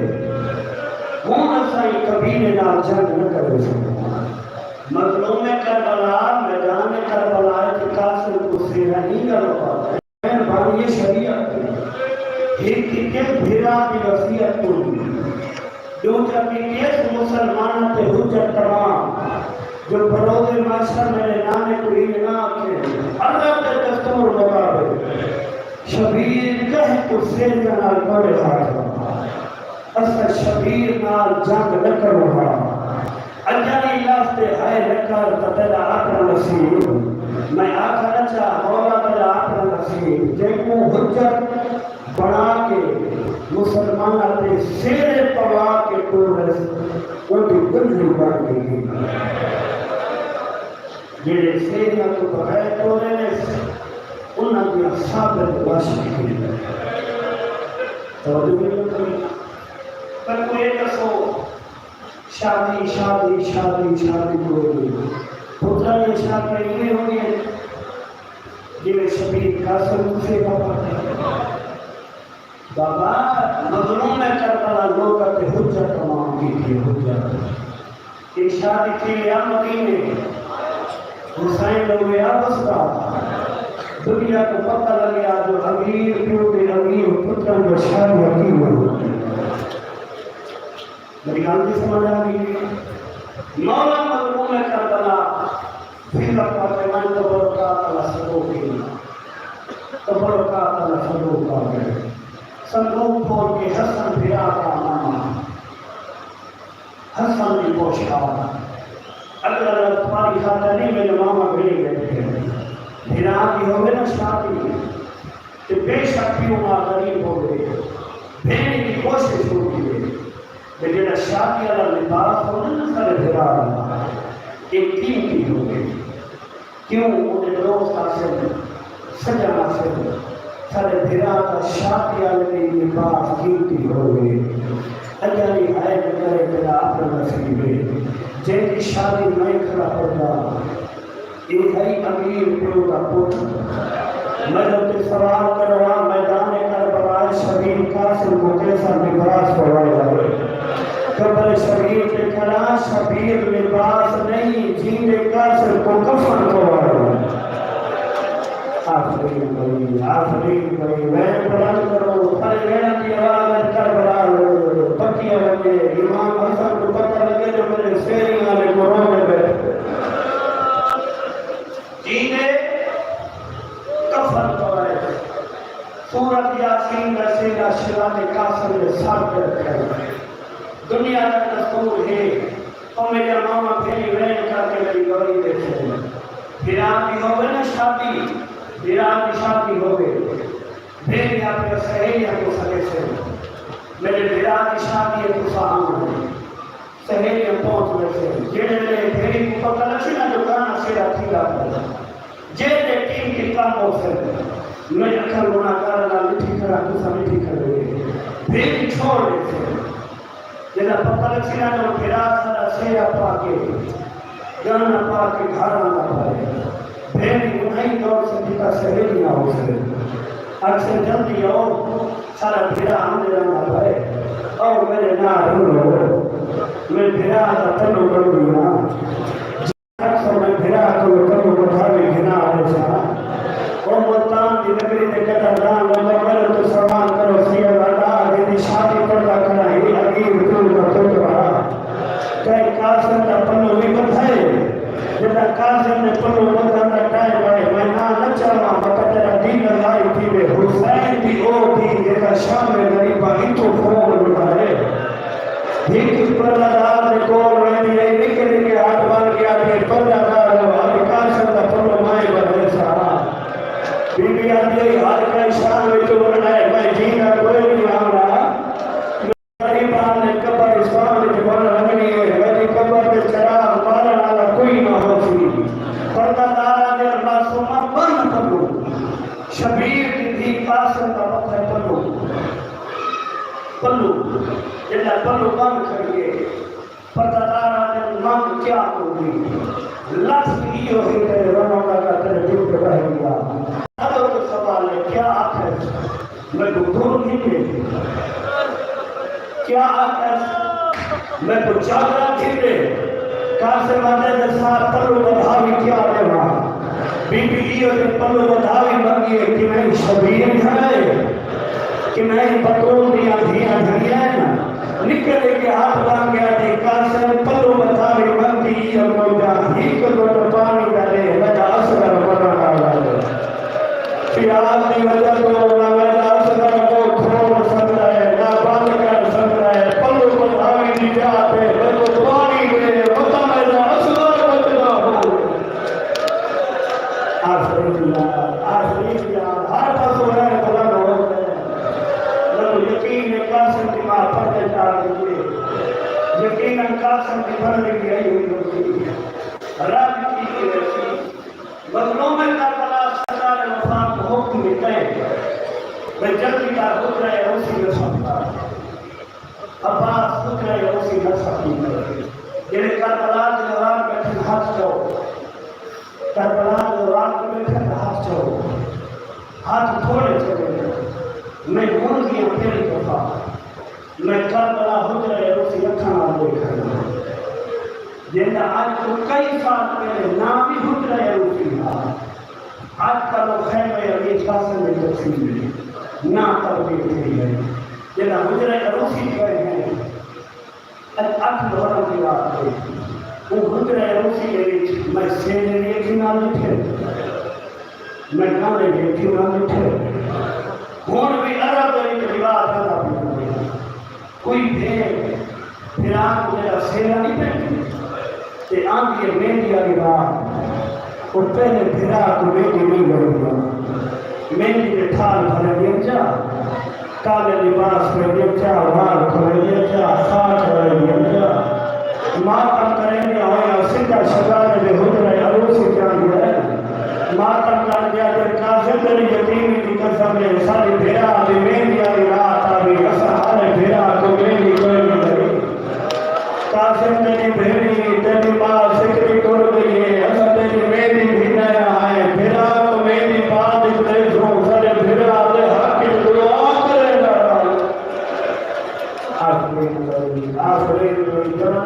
ہݨ اساں ایں قبیلے نال جنگ نہ کریسوں۔ مظلوم کربلا، میدان کربلا اچ قاسم کوں سیڑھا ایں ڳالھوں پاتا ہے۔ مہربانی شریعت دی۔ ہک ہک بھرا دی وصیت پوری۔ جو چا پی ٹی ایس مسلماناں تے حجت تمام، جو بروز محشر میرے نانے کوں انج نہ آکھے، اللہ دے دستور مطابق شبیر کہیں کوں سیریاں نال کوڑے کھا کھڑا۔ اساں شبیر نال جنگ نہ کروں ہا۔ اڄاں ایں لفظ تے ہائے نہ کر تاں تیݙا اپݨا نصیب۔ میں آکھا نہ چا مولا تیݙا اپݨا نصیب، جیکوں حجت بݨا کے مسلماناں دے سیرے پوا کے ٹورس اوندی گنجی بݨ ڳئی۔ جیڑھے سیریاں توں بغیر ٹورے نے، انہاں دیاں ثابت وش نکلی۔ توجہ نہیں کری۔ پر کوئی ݙسو، شادی، شادی، شادی، شادی کوئی نہیں۔ پتراں دی شادی ایویں ہوندی ہے، جیویں شبیر قاسم کوں سیوا پاتا۔ بابا، مظلوم کربلا لوکاں تے حجت تمام کیتی ہے، حجت۔ اے شادی تھی ویا مدینے، حسین ہویا بسرا۔ دنیا کوں پتہ لڳیا جو امیر پیو دے امیر پتراں دیاں شادیاں کیویں ہوندین۔ میݙی ڳالھ دی سمجھ آ ڳئی؟ مولا مظلوم کربلا فکر کر کے میں تبرکات والا صندوق گھن، تبرکات والا صندوق آ ڳئے۔ صندوق کھول کے حسن بھرا دا ماما، حسن دی پوشاک، اگلا لفظ تمہاری خاطر نہیں، میرے ماما بھیڑے بیٹھے ہیں۔ بھرا دی ہووے نا شادی، تے بے شک پیو ماء غریب ہووے، بھیݨ دی کوشش ہوندی ہے۔ تے جیڑھا شادی والا لباس ہوندا نا سارے بھرا دا، اے قیمتی ہووے۔ کیوں؟ اوندے دوست آسن، سڄݨ آسن، سارے بھرا دا شادی والے ݙینہہ لباس قیمتی ہووے۔ اڄاں دی ہائے نہ کرے تیݙا اپݨا نصیب ہے۔ جیندی شادی میں کھڑا پڑھدا، اے ہئی امیر پیو دا پتر۔ میݙے تے سوال کرو، آ میدان کربلا شبیر قاسم کوں کیسا لباس پوایا ہوئے؟ قبر شریف تے کھڑا، شبیر لباس نہیں، جیندے قاسم کوں کفن پوایا ہوئے۔ آفرین بھائی، آفرین بھائی، وین بلند کرو، سارے ویناں دی آواز اچ کربلا لو، پکیا ونڄے، امام حسن کوں پتہ لڳے جو میرے سیریاں والے کوں روندے ٻیٹھے۔ جیندے کفن پوائے۔ سورت یاسین دا سیرا شہزادے قاسم دے سر تے رکھیا۔ دنیا دا دستور ہے، او میݙیاں ماواں بھیݨیں وین کر کے میݙی گولی ݙیکھن۔ بھرا دی ہووے نا شادی، بھرا دی شادی ہووے، بھیݨیں اپݨیاں سہیلیاں کوں سݙیسن، میݙے بھرا دی شادی ہے، تساں آوݨ۔ سہیلیاں پہنچ ویسن۔ جیڑھے ویلے بھیݨیں کوں پتہ لڳسی نا جو گانا سیرا تھیندا پئے، جیڑھے ٹیم تے کم ہوسن، میݙی اکھاں گناہگاراں نال مٹھی کھڑا، تساں مٹھی کھڑے۔ بھیݨیں چھوڑ ݙیسن۔ جݙاں پتہ لڳسی نا جو بھرا ساݙا سیرا پا کے، گانا پا کے گھر آندا پئے، بھیݨیں اونہی دوڑسن جتھاں سہیلیاں ہوسن۔ آکھسن، جلدی آؤ، ساݙا بھرا آندے رہندا پئے، آؤ میݙے نال رلو، میں بھرا دا پلو ٻدھدی ہاں۔ آکھسو میں بھرا کولوں پلو ٻدھاوی گھنا ݙیساں۔ او ملتان دی نگری دے قدردان لوکو، میݙے توں سوال کرو، سید ادا جیندی شادی پڑھدا کھڑا ہئی، امیر پیو دا پتر ہا، کہیں قاسم دا پلو وی ٻدھا ہے؟ جݙاں قاسم دے پلو ٻدھݨ دا ٹائم آئے، میں ناں نہ چاواں، متاں تیݙا دین لائی تھیوے، حسین دی او دھی جیڑھا شام غریباں اتھوں خون لٹائے۔ ہک پردہ دار دے کول ویندی ہئی، نکے نکے ہتھ بݨ کے آہدی ہئی، پردہ دار ہو، اڄ قاسم دا پلو میں ٻدھیساں۔ بی بی آہدی ہئی، ہر کہیں شام وچ ونڄݨا ہے، میں جیندا کوئی نہیں آوݨا۔ غریباں دے قبرستان وچ ونڄ ونڄݨی ہے، میݙی قبر تے چراغ ٻالݨ والا کوئی نہ ہوسی۔ پردہ دار آہدے، معصومہ ٻندھ پلو، شبیر دی دھی قاسم دا ٻدھے پلو، پلو، جݙاں پلو ٻندھ کھڑی ہے۔ پردہ دار آہدے، منگ کیا منگی؟ لفظ ایہو ہی تیݙے روݨ دا تیݙے دل تے رہ ڳیا۔ حضرت سوال ہے، کیا آکھیس؟ میکوں ٹر گھدے۔ کیا آکھیس؟ میکوں چادراں گھدے۔ قاسم آہدے، ݙسا پلو ٻدھاوی کیا ݙیواں؟ بی بی ایہو تے پلو ٻدھاوی منگی ہے، کہ نہیں شبیر گھن آئے، کہ نہیں بتول دیاں دھیاں گھنیاں ہن۔ نکے نکے ہتھ لنگھیا تے قاسم پلو متھاوی منگی اے موجاں، ہک گھٹ پاݨی دا ݙے، میݙا اصغر مرݨ آلا اے۔ پیاس دی وجہ توں نہ میݙا اصغر منہ کھول سڳدا اے، نہ بند کر سڳدا اے۔ پلو متھاوی دی جاہ تے میکوں پاݨی ݙے، متاں میݙا اصغر بچدا ہووے۔ آخری یار، آخری یار، ہر پاسوں رہ بلند ہو ڳئے۔ میکوں یقین اے قاسم دی ماء پردے چا ڳئی اے۔ یقیناً قاسم دی بھرݨی وی آئی ہوئی ہوسی۔ رڄ تھی ڳئی ہوسی۔ مظلوم کربلا سرکار وفا کوں حکم ݙتا اے، بھئی جلدی کر، حجرہ عروسی وچ سب کر۔ عباس حجرہ عروسی وچ سب کر۔ جیڑھے کربلا دے دوران ٻیٹھن ہتھ چاؤ۔ کربلا دے دوران ٻیٹھن ہتھ چاؤ۔ ہتھ تھوڑے چلے۔ میں ہݨ دیاں پہلی دفعہ میں کربلا حجرہ عروسی اکھاں نال ݙیکھ آیا۔ جیندا اڄ توں کئی سال پہلے ناں وی حجرہ عروسی ہا۔ اڄ کل او خیمہ امیر قاسم دی تقسیم ہے، ناں تبدیل تھی ڳئے۔ جیندا حجرہ عروسی پئے ہیں، اڄ اٹھ محرم دی رات ہے۔ او حجرہ عروسی دے وچ میں سینے وی اکھیں نال ݙٹھے، میں گانے وی اکھیں نال ݙٹھے۔ ہݨ وی عرب دے وچ رواج آندا پیا ہے۔ کوئی بھیݨ بھرا کوں جیڑھا سیرا نی پہندی تے آندی ہے مہندی آلی رات، او پہلے بھرا کوں مہندی نی لڳدی۔ مہندی دے تھال بھریندی ہن چا، کالے لباس پہندی ہن چا، وال کھولیندی ہن چا، خاک رلیندی ہن چا۔ ماتم کریندیاں ہویاں سدھا شہزادے دے حجرہ عروسی تے آندیاں ہن۔ ماتم کر ڳیا تے قاسم تیݙی یتیمی دی قسم اے، ساݙے بھرا دی مہندی آلی رات آوی، اساں ہر بھرا کوں مہندی کوئی نی لڳی۔ قاسم تیݙی بھیݨی، تیݙی ماء سکھ دی ٹر ڳئی اے، اساں تیݙی مہندی گھن آیا ہیں، بھرا کوں مہندی پا ݙتے سوں، ساݙے بھرا دے حق اچ دعا کریندا رہ۔ آخری آخری جنتیاں،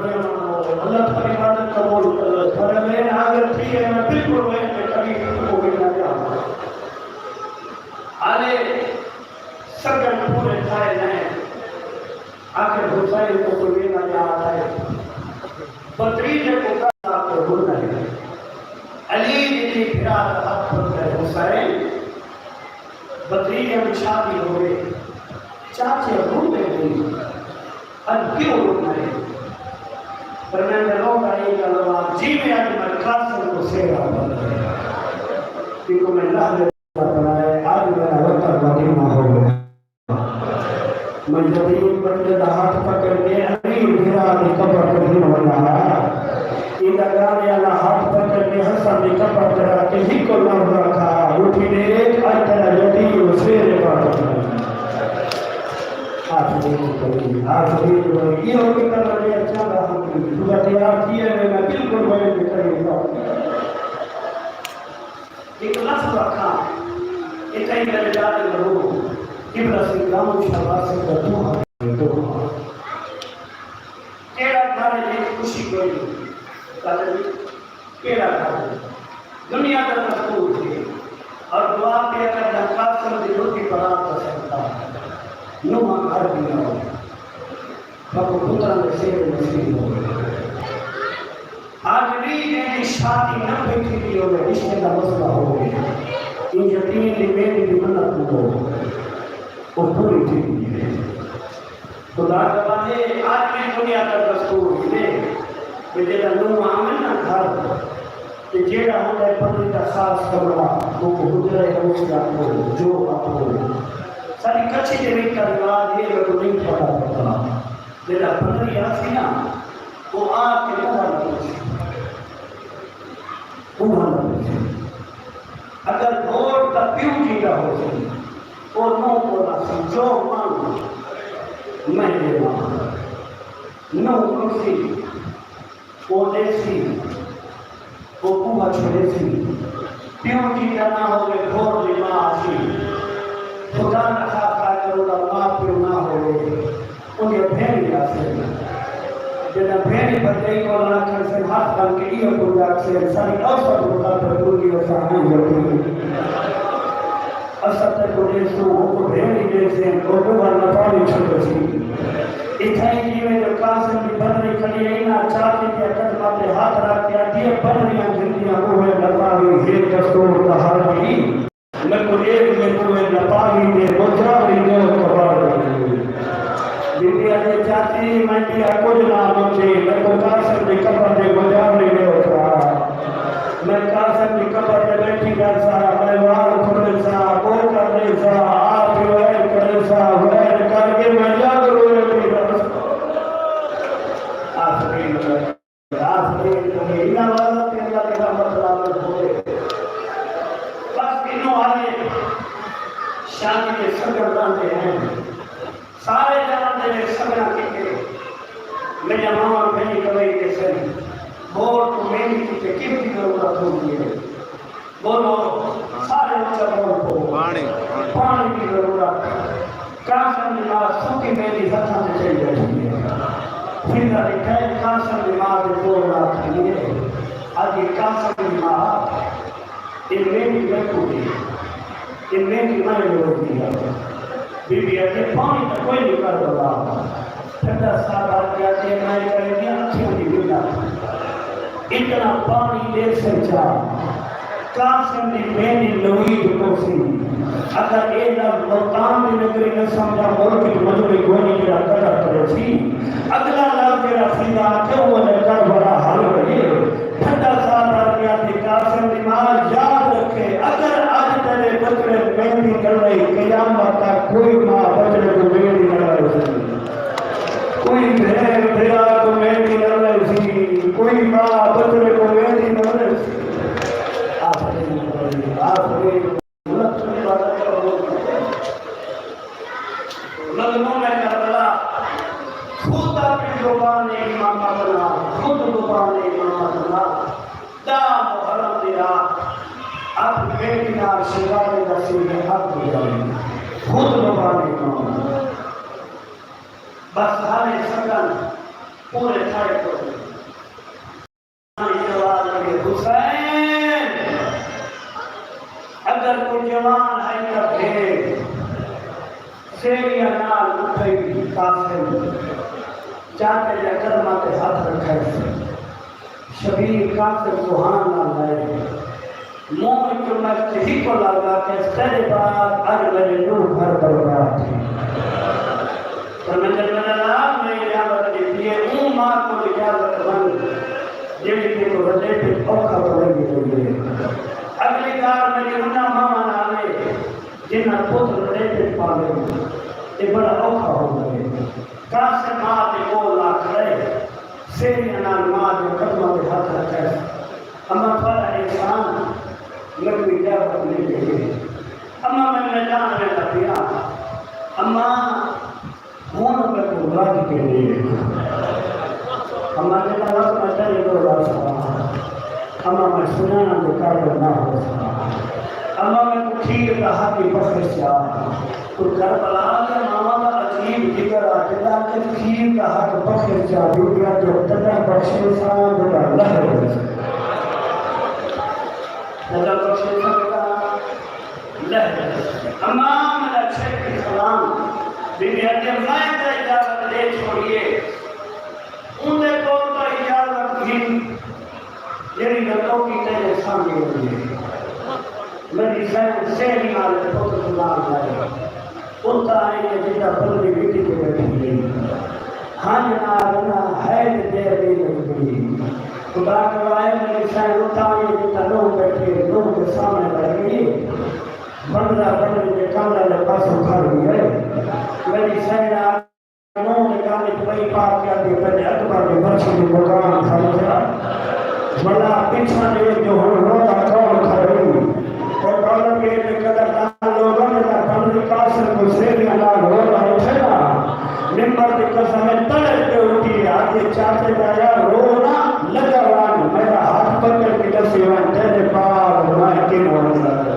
اللہ تہاݙی عبادت قبول کرے، پر میں اگر تھی ہے، میں بالکل ویندے کبھی کوں وی نہ ڄاواں۔ حالے سڳن پورے تھئے نئیں۔ آخر حسین کوں کوئی ویندا ڄا رہا ہے۔ بھتریجے کوں کر آ کے ہݨ ہے۔ علی دی دھی بھرا دا ہتھ پکڑے، حسین، بھتریجے دی شادی ہووے، چاچے روندے ہن، اڄ کیوں رونا ہے؟ پر میں نے رونا اے ڳالھ وا، جیویں اڄ میں قاسم کوں سیرا بݨایا، کیونکہ میں لہدے بݨایا، اڄ میݙا وطن مدینہ ہو ڳیا۔ میں یتیم بچے دا ہتھ پکڑ کے امیر بھرا دی قبر تے گھن ونڄا ہا۔ ایندا ڳالھیں آلا ہتھ پکڑ کے حسن دی قبر تے رکھ کے ہکو لفظ آکھا، اٹھی ݙیکھ، اڄ تیݙا یتیم سویرے واپس آوے۔ آخری تے کوئی، آخری تے کوئی، ایہو کہ کرنا میں چاہندا ہاں کہ تساں تیار تھی ویندے، میں بالکل ویندے کریں گا۔ ہک لفظ آکھاں، اتھائیں میݙے ݙاݙے مرحوم قبلہ سئیں گاموں شاہ واصف دا دوہا ہے، دوہا۔ کیڑھا گھر ہے جتھ خوشی کوئی نی؟ کہہ ݙے، کیڑھا گھر ہے؟ دنیا دا دستور ہے۔ اور دعا پیا کردا قاسم دی لوٹی برات دا صدقہ، نوحہ گھر دی نہ ہووے۔ بابو پتراں دے سیرے نصیب ہووے۔ اڄ وی جیندی شادی نہ پئی تھیندی ہووے، رشتے دا مسئلہ ہووے، ایں یتیم دی میݙی دی منت کوں ݙو، او پوری تھیندی ہے۔ خدا گواہ ہے، اڄ وی دنیا دا دستور ہے کہ جیڑھا نوحہ آوے نا گھر، تے جیڑھا ہوندا ہے پنڈت دا خاص کمرہ، اوکوں حجرہ عروسی آکھو، جو آکھو۔ ساݙی کچھی دے وچ تاں رواج اے، میکوں نئیں پتہ پتہ۔ جیڑھا پنڈت آسی نا، او آ کے بوہا نہ پوسی۔ بوہا نہ پوسی۔ اگر ووٹ تاں پیو جیندا ہوسی، او نوح کول آسی، جو منگ میں ݙیواں۔ نوح کرسی او ݙیسی، او بوہا چھوڑیسی۔ پیو جیندا نہ ہووے، بھور دی ماء آسی۔ خدا نخواستہ اگر اوندا ماء پیو نہ ہووے، اوندیاں بھیݨیں آسن۔ جݙاں بھیݨیں بھرڄائی کول آکھسن، ہتھ بݨ کے ایہو کجھ آکھسن، ساݙی اوسط مطابق ٻولی اساں ہائیں لڳی۔ اساں تیکوں ݙیسوں، اوکوں بھیݨیں ݙیسن، او بوہا نہ پاوی چھوڑیسی۔ اتھائیں جیویں جو قاسم دی بدنی کھڑی ہے، انہاں چاچی دیاں قدماں تے ہتھ رکھ کے آہدی ہے، بدنیاں گھندیاں اوہے لتاوی، ہے دستور دا ہر ݙینہہ۔ میکوں ݙیکھ کے اوہے لتاوی تے مجاوری ݙیو قبر ݙے۔ بی بی آہدی، چاچی، میں ٻیا کجھ نہ منگدی، میکوں قاسم دی قبر تے مجاوری ݙیو ترا۔ میں قاسم دی قبر تے ٻیٹھی ریساں، میں وال کھولیساں، ٻو کر ݙیساں، آپ ویر کریساں، ویر کر کے میں جگ روئے پئی رہساں۔ آخری نمبر، آخری نمبر، انہاں والا تے اللہ دی رحمت نال ہووے۔ بس انہوں آنے شادی دے سڳن رہندے ہیں۔ سارے جاندے نے سڳݨاں کیتے، میݙیاں ماواں بھیݨیں کمائی تے سن، موڑ کوں میݙی کیتے کیندی ضرورت ہوندی ہے؟ ٻولو، سارے اچا ٻول پو۔ پاݨی، پاݨی۔ پاݨی دی ضرورت۔ قاسم دی ماء سکی میݙی ہتھاں تے چڑھی ٻیٹھی ہے۔ پھردا ݙٹھا ہے، قاسم دی ماء دے کول آ کھڑی ہے۔ آہدی، قاسم دی ماء، اے میݙی میکوں ݙے، اے میݙی میں لوڑدی ہاں۔ بی بی آہدی، پاݨی تاں کوئی نی کربلا، ٹھڈا ساہ بھر کے آہدی، میں کریندی ہاں اکھیاں دی منت، اتنا پاݨی ݙیسیں چا، قاسم دی میݙی نوید کوسی۔ اگر اے لفظ ملتان دی نگری نہ سمجھا، ملک وچ موجود کوئی نی جیڑھا قدر کریسی۔ اڳلا لفظ جیڑھا تھیندا آکھے، او وجہ کربلا حل ہوئی ہے۔ ٹھڈا ساہ بھر کے آہدی، قاسم دی ماء، یاد رکھے، اگر اڄ تیݙے ٻچڑے میݙی نہ لئی، قیامت تک کوئی ماء ٻچڑے کوں میݙی نہ لئی سڳدی۔ کوئی بھیݨ بھرا کوں میݙی نہ لئی سڳدی، کوئی ماء ٻچڑے کوں میݙی نہ لئی سڳدی۔ آخری، آخری۔ مظلوم کربلا، خود اپݨی زبان امامت نال، خود زبان امامت نال، ݙاہ محرم دی رات اپݨی بیٹی نال شہزادے دا سینہ حق گزاری، خود زبان امامت۔ بس ہالے سڳن پورے تھئے کوئنی۔ جواب ݙے، حسین، اگر کوئی جوان ہئی تاں بھیڄ۔ سیڑھیاں نال اٹھئی قاسم، چاچے دے قدماں تے ہتھ رکھائے۔ شبیر قاسم کوں ہاں نال لائے۔ منہ وچوں مشک ہکو لفظ آکھیس، تیݙے بعد اڄ میݙے ݙو گھر برباد تھئے۔ فرمائیندے، میݙا لال، میں اجازت ݙتی ہے، اوں ماء کول اجازت منگ جیڑھی تیکوں وݙیپے اوکھا پویندی پئی ہے۔ اڳلی ڳالھ میݙی انہاں ماواں نال ہے جنہاں پتر وݙیپے پالے ہن، اے بڑا اوکھا ہوندا ہے۔ قاسم ماء دے کول آ کھڑے، سیڑھیاں نال ماء دے قدماں تے ہتھ رکھیس، اماں تہاݙا احسان، میکوں اجازت مل ڳئی ہے۔ اماں میں میدان ویندا پیاں۔ اماں ہݨ میکوں رڄ کے ݙیکھ۔ اماں جیڑھا وقت میں تیݙے کول ہساں، اماں میں سنڄاݨݨ دے قابل نہ ہوساں۔ اماں میکوں کھیر دا حق ہی بخش چا۔ توں کربلا دیاں ماواں دا عجیب ذکر آ، جݙاں کہ کھیر دا حق بخش چا، ݙوجھا جو تݙاں بخشیساں جݙاں لہر ویسی۔ تݙاں بخشیساں جݙاں لہر ویسی۔ اماں میݙا چھیکی سلام۔ بی بی آہدی، میں تاں اجازت ݙے چھوڑی ہے، اوندے کول تاں اجازت گھن جیڑھی رتوکی تیݙے سانگے ہوندی ہے۔ میݙی سئیں سیڑھی نال پتر کوں نال لائے۔ اتھاں آئیں تے جتھاں پلوی مٹی تے ٻیٹھی ہئی۔ ہنڄ نال انہاں حیض دیر نی لڳدی۔ خدا گواہ ہے، میݙی سئیں اتھاں آئیں جتھاں نوح ٻیٹھے، نوح دے سامݨے ٻہہ ڳئی۔ بندرا بندری دے کندھ آلے پاسوں کھڑ ڳئی ہے۔ میݙی سئیں نال نوح دے کن اچ پئی پا کے آہدی، تیݙے اکبر دی مرشی دی مکان سمجھیا؟ بھلا پچھاں ݙیکھ جو ہݨ روندا کون کھڑے؟ او دولت گیٹ دے قدردان لوگاں، جݙاں بندری قاسم کوں سیڑھیاں نال روندا ݙٹھے نا، نمر دی قسم ہے تڑپ کے اٹھی، آہدی، چاچے دا یار رو نا، لڳا ونڄ، میݙا ہتھ پکڑ کے ݙسی ونڄ، تیݙے بعد میں کینوں ونڄ سڳداں۔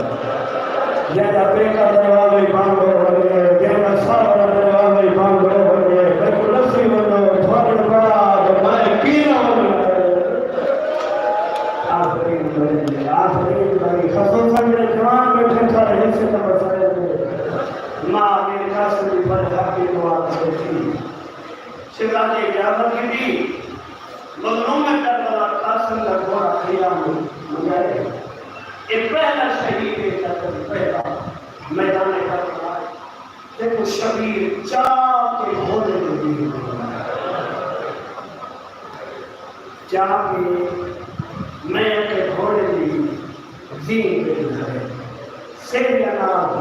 جیندا پیکا دروازہ ہی بند ہو ونڄے، جیندا ساہرا دروازہ ہی بند ہو ونڄے، میکوں ݙسی ونڄو، تہاݙے بعد میں کینوں ونڄاں۔ آفرین بھائی، آفرین بھائی، خصوصاً جیڑھے جوان ٻیٹھے سارے حصے نمبر سارے دے۔ ماں میر قاسم دی بڑے حق دی دعا تے ٻیٹھی۔ شہزادے اجازت ݙتی، مظلوم کربلا قاسم دا گھوڑا خیام منگائے۔ اے پہلا شہید ہے جا کبھی پہلا میدان کربلا آئے۔ تیکوں شبیر چا کے گھوڑے دے ویر بݨایا۔ چا کے میں اتے گھوڑے دی زین تے ݙیہاڑے سیݙیاں نال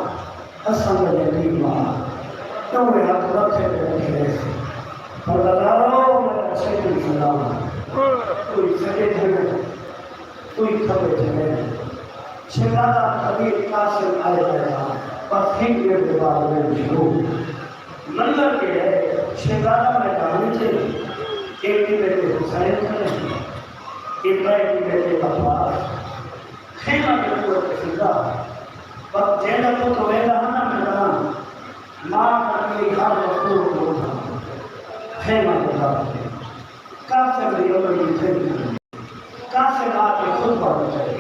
حسن دے یتیم ماں ݙوہیں ہتھ متھے تے رکھے رہے۔ پردہ دارو، میݙا شہید سلام، کوئی سڄے جھنے، کوئی کھٻے جھنے۔ شہزادہ قدیر قاسم آئے ڳئے ہاں، بس ہک منٹ دے بعد میں شروع۔ منظر کیا ہے؟ شہزادہ میدان وچ ہے، اے قبلے تے حسین کھڑے ہیں، اے ٻئے قبلے تے عباس۔ خیمہ دے اوپر تے سجدہ۔ پر جیندا پتر ویندا ہا نا میدان، ماں کر میری ہر مخلوق کوں اٹھا خیمہ دے در تے۔ قاسم دی عمر دی تھئی۔ قاسم آ کے خطبہ پڑھے،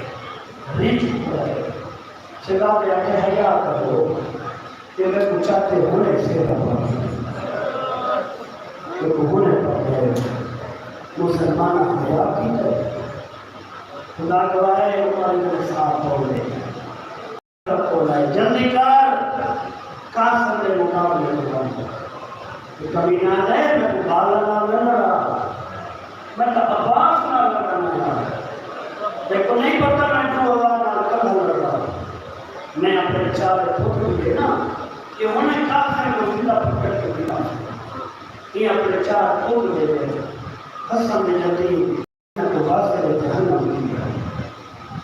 رچھ پڑھے۔ شہزادے آکھے، حیا کرو، کہ میکوں چاچے ہݨے سیرا پڑھے۔ میکوں ہݨے پڑھے۔ مسلمان حیا کیتے۔ خدا گواہ ہے، عمر اتنے صاحب پڑھ لے۔ رکھو لائے، جلدی کر، قاسم دے مقابلے تے بن۔ تے کمینہ آہدے، میکوں بالاں نال نہ لڑا، میں تاں عباس نال لڑݨ آیا۔ تیکوں نہیں پتہ میں ݙو اولاں نال کلہا لڑدا۔ میں اپݨے چارے پتر ݙتے نا، کہ ہݨے قاسم کوں زندہ پکڑ کے دکھا۔ ایں اپݨے چار پتر ݙتے، حسن دے یتیم۔ کوں واصل جہنم دی ہے۔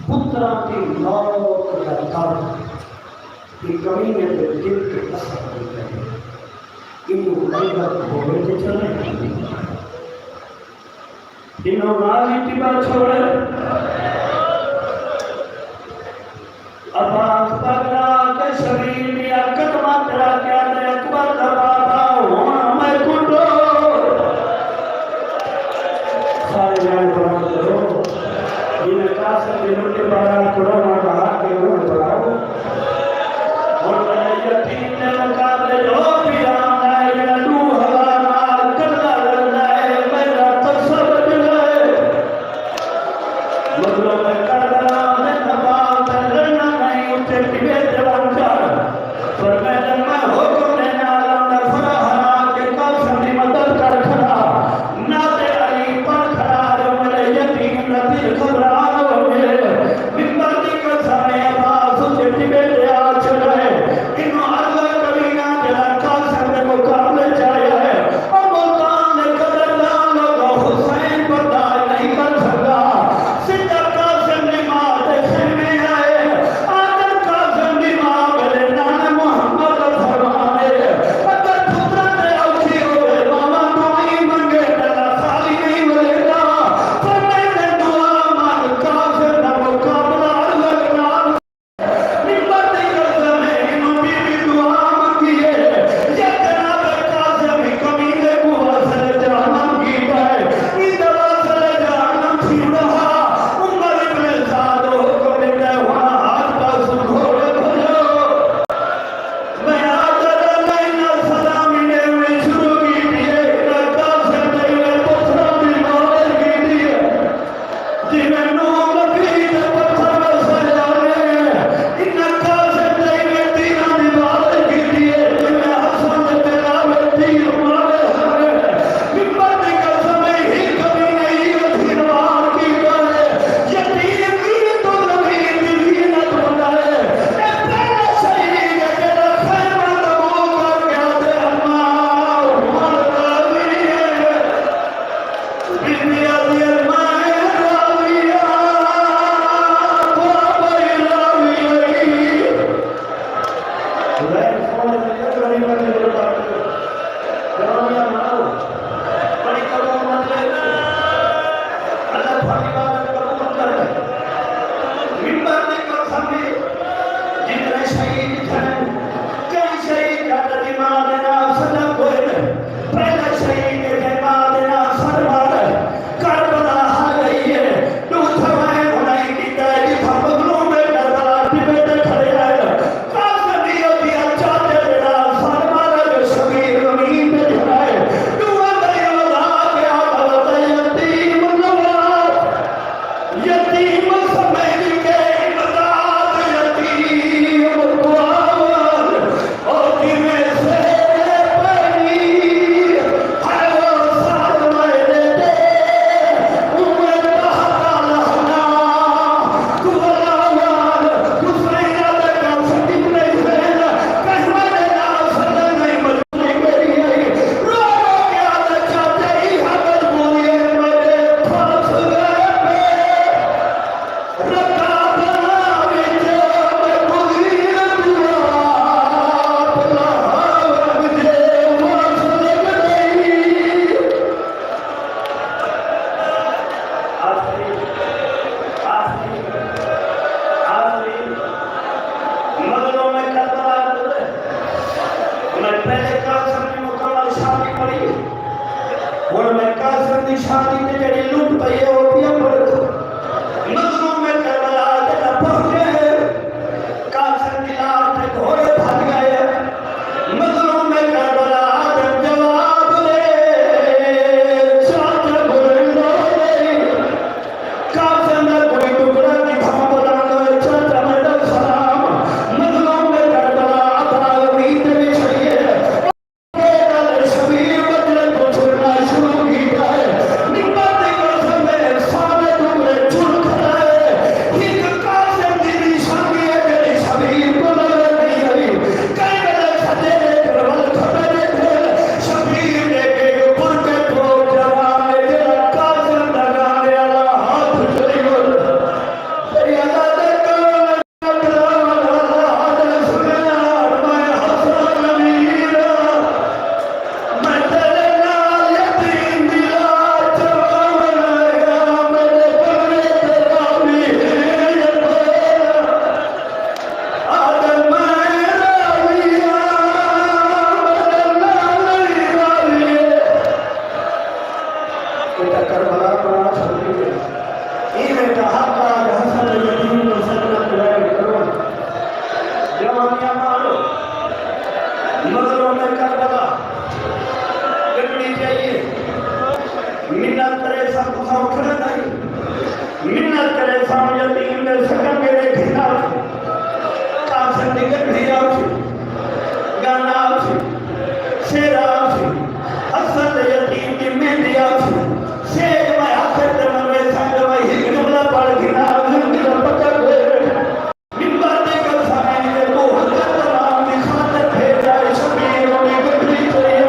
پتراں دی موت دا درد ایں کمینے دے دل تے اثر کیتا ہے۔ اینوں عبرت ہووے تے چلے۔ اینوں راضی ٹبا چھوڑے۔ عباس پڳلا تے شبیر دیاں قدماں تے رکھ کے آہدے، اکبر دا بابا، ہݨ میکوں ݙو۔ سارے جاݨ بلند کرو۔ جنہیں قاسم دی لٹی بارہ کروڑاں دا حق ہے، ہݨ بݨاؤ۔ ہݨ میݙے یتیم دے مقابلے جو بھی آندا ہے، جنہیں ݙو ہزار نال کلہا لڑدا ہے، میݙا قصب ݙے۔ مظلوم کربلا دے نواب تے لڑݨا نئیں، اتے ٹٻے تے ونڄ چڑھ۔ فرمائے، میں حکم دے نال اندر فرا ہرا کے قاسم دی مدد کر کھڑا۔ نعت علی پڑھ کھڑا، جو میݙے یتیم دا دل گھبران ہو ڳئے۔ ممبر دی قسم ہے، عباس اتے ٹٻے تے آ چھڑے۔ اینوں اللہ کریمہ جیڑھا قاسم دے مقابلے چ آیا ہے، او ملتان دے قدردان لوکو، حسین برداشت نہیں کر سڳدا۔ سدھا قاسم دی ماں دے خیمے آئے، آدھن قاسم دی ماں میݙے نانے محمد دا فرمان ہے، اگر پتراں تے اوکھی ہووے، ماواں دعائیں منگے، ݙلا خالی نہیں ولیندا۔ فرمائندے دعا منگ، قاسم دا مقابلہ اللہ نال۔ ممبر دی قسم ہے، اینوں بی بی دعا منگی ہے، یا جناب قاسم کمینے کوں واصل جہنم کیتا ہے، ایندا واصل جہنم تھیوݨا ہا۔ عمر ابن سعد حکم ݙتا ہے، ہݨ ہر پاسوں گھوڑے بھڄو۔ میں آدھا میں انہاں سلام ݙیوݨی شروع کیتی ہے، انہاں قاسم دے پتھراں دی مالش کیتی ہے۔ جیویں نوح نبی دے پتھر وسائے آنے، انہاں قاسم دے ایویں تیراں دی بارش کیتی ہے، جیویں حسن دے دلاوے تیر مارے ہن۔ ممبر دی قسم ہے، ہک وی نہیں اتھی روان کیتا ہے۔ یتیم عید النبی دی زینت بݨائے۔ اے پہلا شہید ہے جیڑھا خیمہ دا منہ کر کے آہدے، اماں، ہݨ راضی ہے۔ بی بی آہدی ہے، میں راضی ہاں، بابا ہی راضی ہے۔ غیر سونے دے غریباں دی مدد کرو۔ جوانیاں بݨاؤ۔ بڑی قبول مت لے۔ اللہ تہاݙی عبادت قبول کرے۔ ممبر تے قسم ہے، جتنے شہید تھئے، کئی شہید جاتے دی ماں دے نال صدق ہوئے نے۔ پہلا شہید ہے جے ماں دے نال سر مارے، کربلا ہر گئی ہے۔ ݙو تھوائیں انہاں کیتا ہے، جتھاں مظلوم کربلا ٹٻے تے کھڑے آئے۔ قاسم دی اودی چاچے دے نال سر مارا جو ہݨ میں قاسم دی شادی تے جیڑھی لٹ پئی ہے، او پیا پڑھ۔ مظلوم کربلا جݙاں پہنچے، قاسم دی لاش تے گھوڑے بھڄ ڳئے۔ مظلوم کربلا آدم جواب ݙے، چاچا بھلݨ ݙو ݙے۔ قاسم دا کوئی ٹکڑا کتھاں بھلا ڳئے، چاچا میݙا سلام۔ مظلوم کربلا ابا امین تے وچھڑیے۔ اے ڳالھ شبیر ٻچڑے کوں چھڑنا شروع کیتا ہے۔ نبت دی قسم ہے، سارے ٹکڑے چھڑ کھڑا ہے۔ ہک قاسم دی نشانی ہے جیڑھی شبیر کوں نظر نہیں آئی۔ کئی ویلے سجے دے ول کھپے ݙیکھے، شبیر دے کے برقعے توں جوان ہے جیڑھا قاسم دا گانے والا ہتھ چوئی ول۔ تیری ادا تے کون کربلا بنا چھوڑی ہے۔ ایویں تاں حق آج حسن یتیم کوں سجدہ کراوے کرو۔ جوانیاں مارو۔ مظلوم کربلا کٹنی چاہیے۔ منت کریساں تساں اٹھݨا نئیں۔ منت کریساں یتیم دے سکم میرے گھندا۔ قاسم دی گڈھی آسی، گانا آسی، شعر آسی، حسن دے یتیم دی مہندی آسی۔ سیج میں آخر تے منوے سنگ میں ہک جملہ پڑھ گھناں، زندگی دا پتہ کوئی۔ ممبر تے کلسا میں تے تو حضرت تمام دی خاطر بھیجا ہے، شبیر ہونے گڈھی چاہیے۔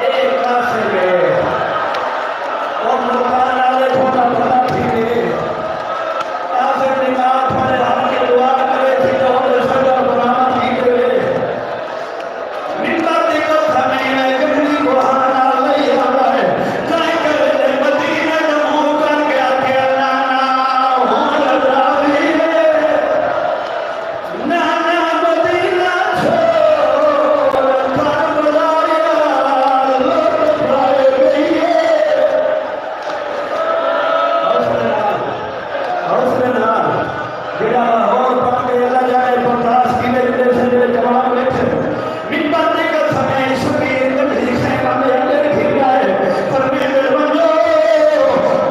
اے قاسم ہے، او ملتان والے تھوڑا بڑا تھی وے۔ قاسم دی ماں تھوڑے ہر کے دعا کرے تھی جو اوندے سنگت برآمد تھی وے۔ ممبر دی قسم ہے، گنڈی قرآن نال لئی آندا ہے۔ کہیں کہیں تے مدینے دا منہ کر کے آکھیا، نانا، ہݨ راضی ہے۔ نانا مدینہ چھوڑ کربلا لٹ پائے ڳئی ہے۔ حوصلے نال، حوصلے نال، جیڑھا لاہور پہنچ کے اللہ جانے برداشت کیتے جڑے سجے جوان بیٹھے۔ ممبر دی قسم ہے، شبیر گڈھی خیمہ دے اندر گھن آئے۔ فرمیندے، ونڄو،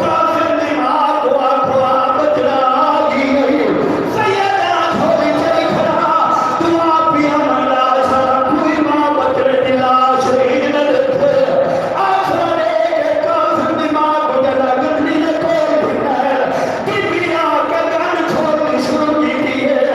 قاسم دی ماں کوں آکھو، آ ٻچڑا آ ڳئی ہے۔ سیدہ جھولی چائی کھڑا، دعا پیا منگدا، ساݙا کوئی ماں ٻچڑے دی لاش ہی نہ ݙٹھے۔ آسرا ݙے کے قاسم دی ماں کوں جݙاں گڈھی دے کول گھن آئے، بی بی آ کے ڳن چھوڑݨی شروع کیتی ہے۔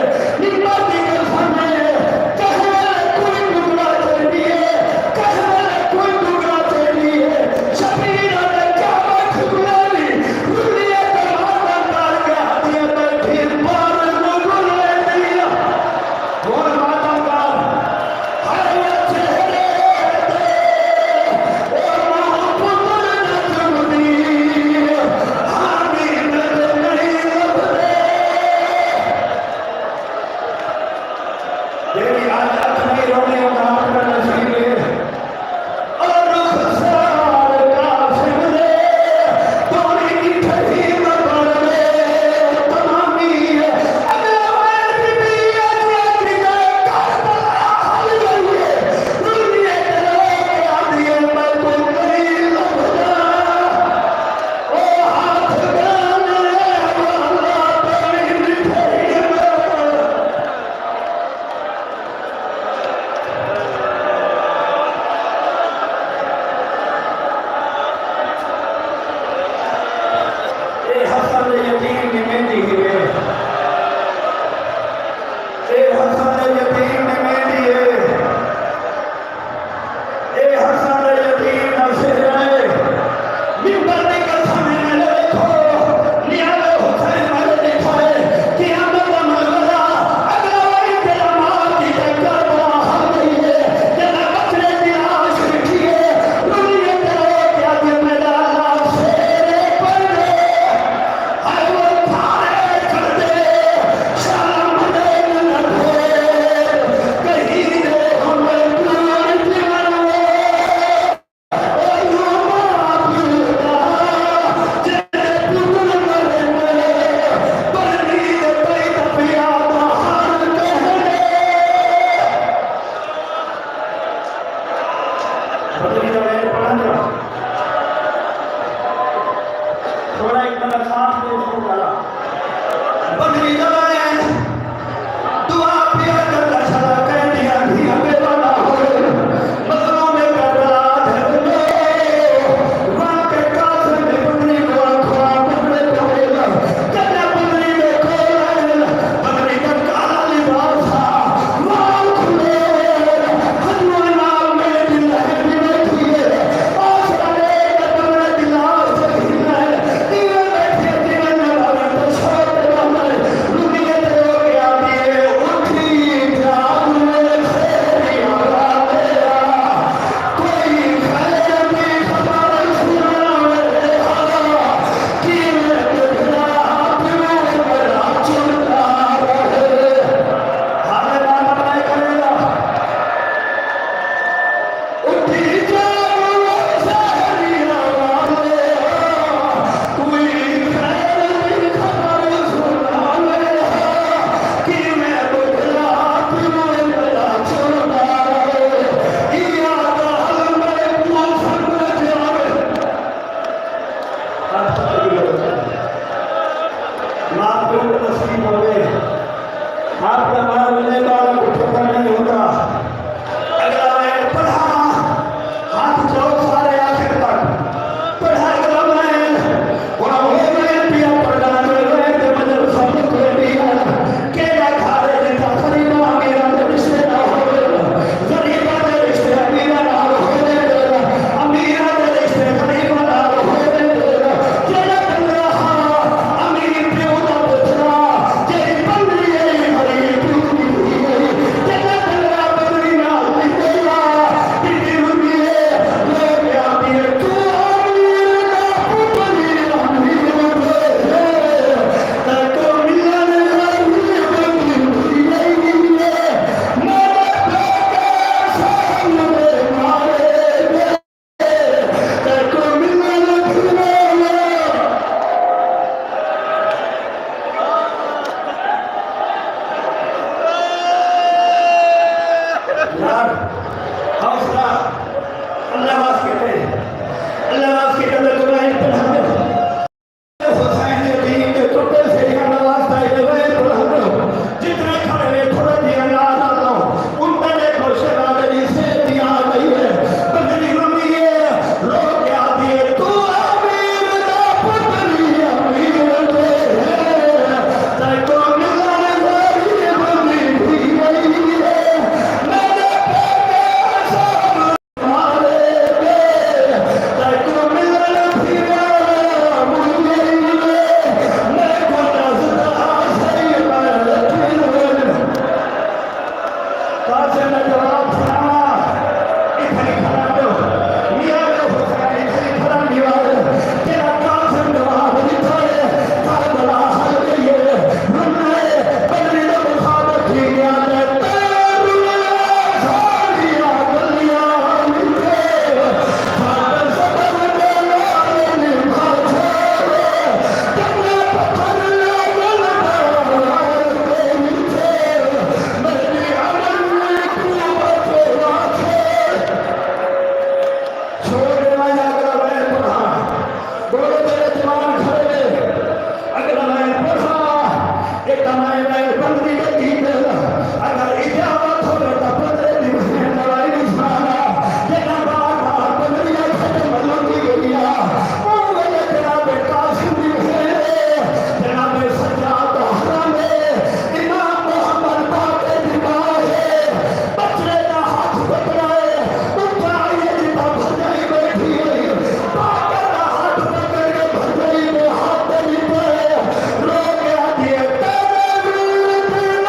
نصیب ہووے۔ آپ دا مال ملے، ٻال کوں ٹھکر نہیں ہوندا۔ اگلا لائن پڑھا، ہتھ چاؤ سارے آخر تک۔ پڑھا اگلا لائن، ہݨ او لائن پیا پڑھݨا، جو لائن تے مدرسہ مکرے ݙینہہ۔ کیڑھا گھر ہے جتھاں غریباں امیراں دے رشتے نہ ہوون؟ غریباں دے رشتے امیراں نال ہوندے پئن، امیراں دے رشتے غریباں نال ہوندے پئن۔ جیڑھا بندہ ہا، امیر پیو دا پترا، جیڑھی بندی ہے، غریب پیو دی دھی ہے۔ جیڑھا بندہ بندی نال ملدا، بی بی روندی ہے، لوک آہدے، "توں امیر دا پتر، امیر دے ہے۔" یار، حوصلہ، اللہ معاف کیتے، اللہ معاف کیتے، اللہ گناہ پڑھا۔ حسین یتیم دے ٹٹے سیڑھیاں دا واسطہ اے وے بلند۔ جتنے کھڑے وے تھوڑے جیہاں نال رل لو۔ انہاں دے کوشے والے دی صحت دی آ گئی ہے۔ بندی روندی ہے۔ رو کے آہدی ہے، "توں امیر دا پتر ہی امیر دے ہے۔ تیکوں ملݨ غریب دی دھی آئی ہے۔ میݙے پیکے سب" چھوڑ ݙیواں یا اگلا لائن پڑھاں؟ ٻولو جیڑھے جوان کھڑے وے، اگلا لائن پڑھاں؟ اے تاں میں لائن پندری ݙتی پیا۔ اگر اجازت ہووے تاں پندرے دی میں لائن سݨاواں۔ جݙاں بار بار پندری دا ختم لڳی ڳئی آ، او ویلے جناب قاسم دی بھیݨ ہے، جناب سجاد دا حرم ہے، امام محمد باقر دی ماں ہے۔ ٻچڑے دا ہتھ پکڑائے، اتھاں آئی ہے جتھاں بھرڄائی ٻیٹھی ہوئی۔ باقر دا ہتھ پکڑ کے بھرڄائی دے ہتھ تے ݙتے، رو کے آہدی ہے، "تیݙے ویلے تے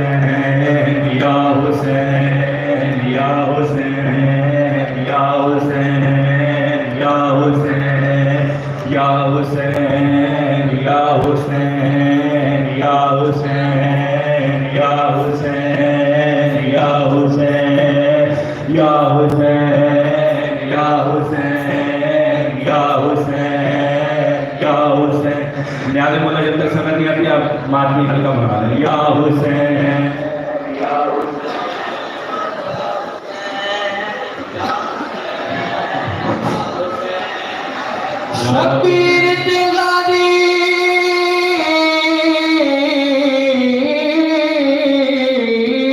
یا حسین، یا حسین، یا حسین، یا حسین، یا حسین، یا حسین، یا حسین، یا حسین، یا حسین، یا حسین، یا حسین، یا حسین، یا حسین۔ نیاز مولا جب تک سمجھ نہیں آتی، آپ ماتمی ہلکا بنا لیں۔ یا حسین۔ شبیر تے غازی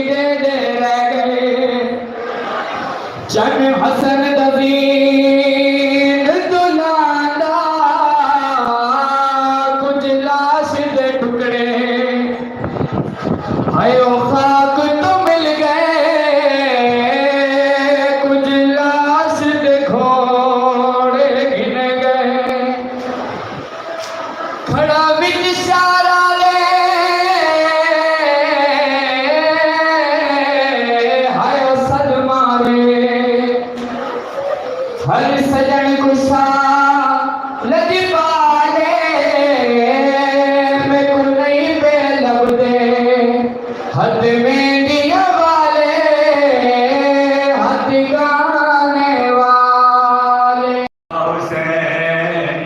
دے دے رہ ڳئے۔ چن حسن دزین دلاندا، کجھ لاش دے ٹکڑے۔ ہائے او خاک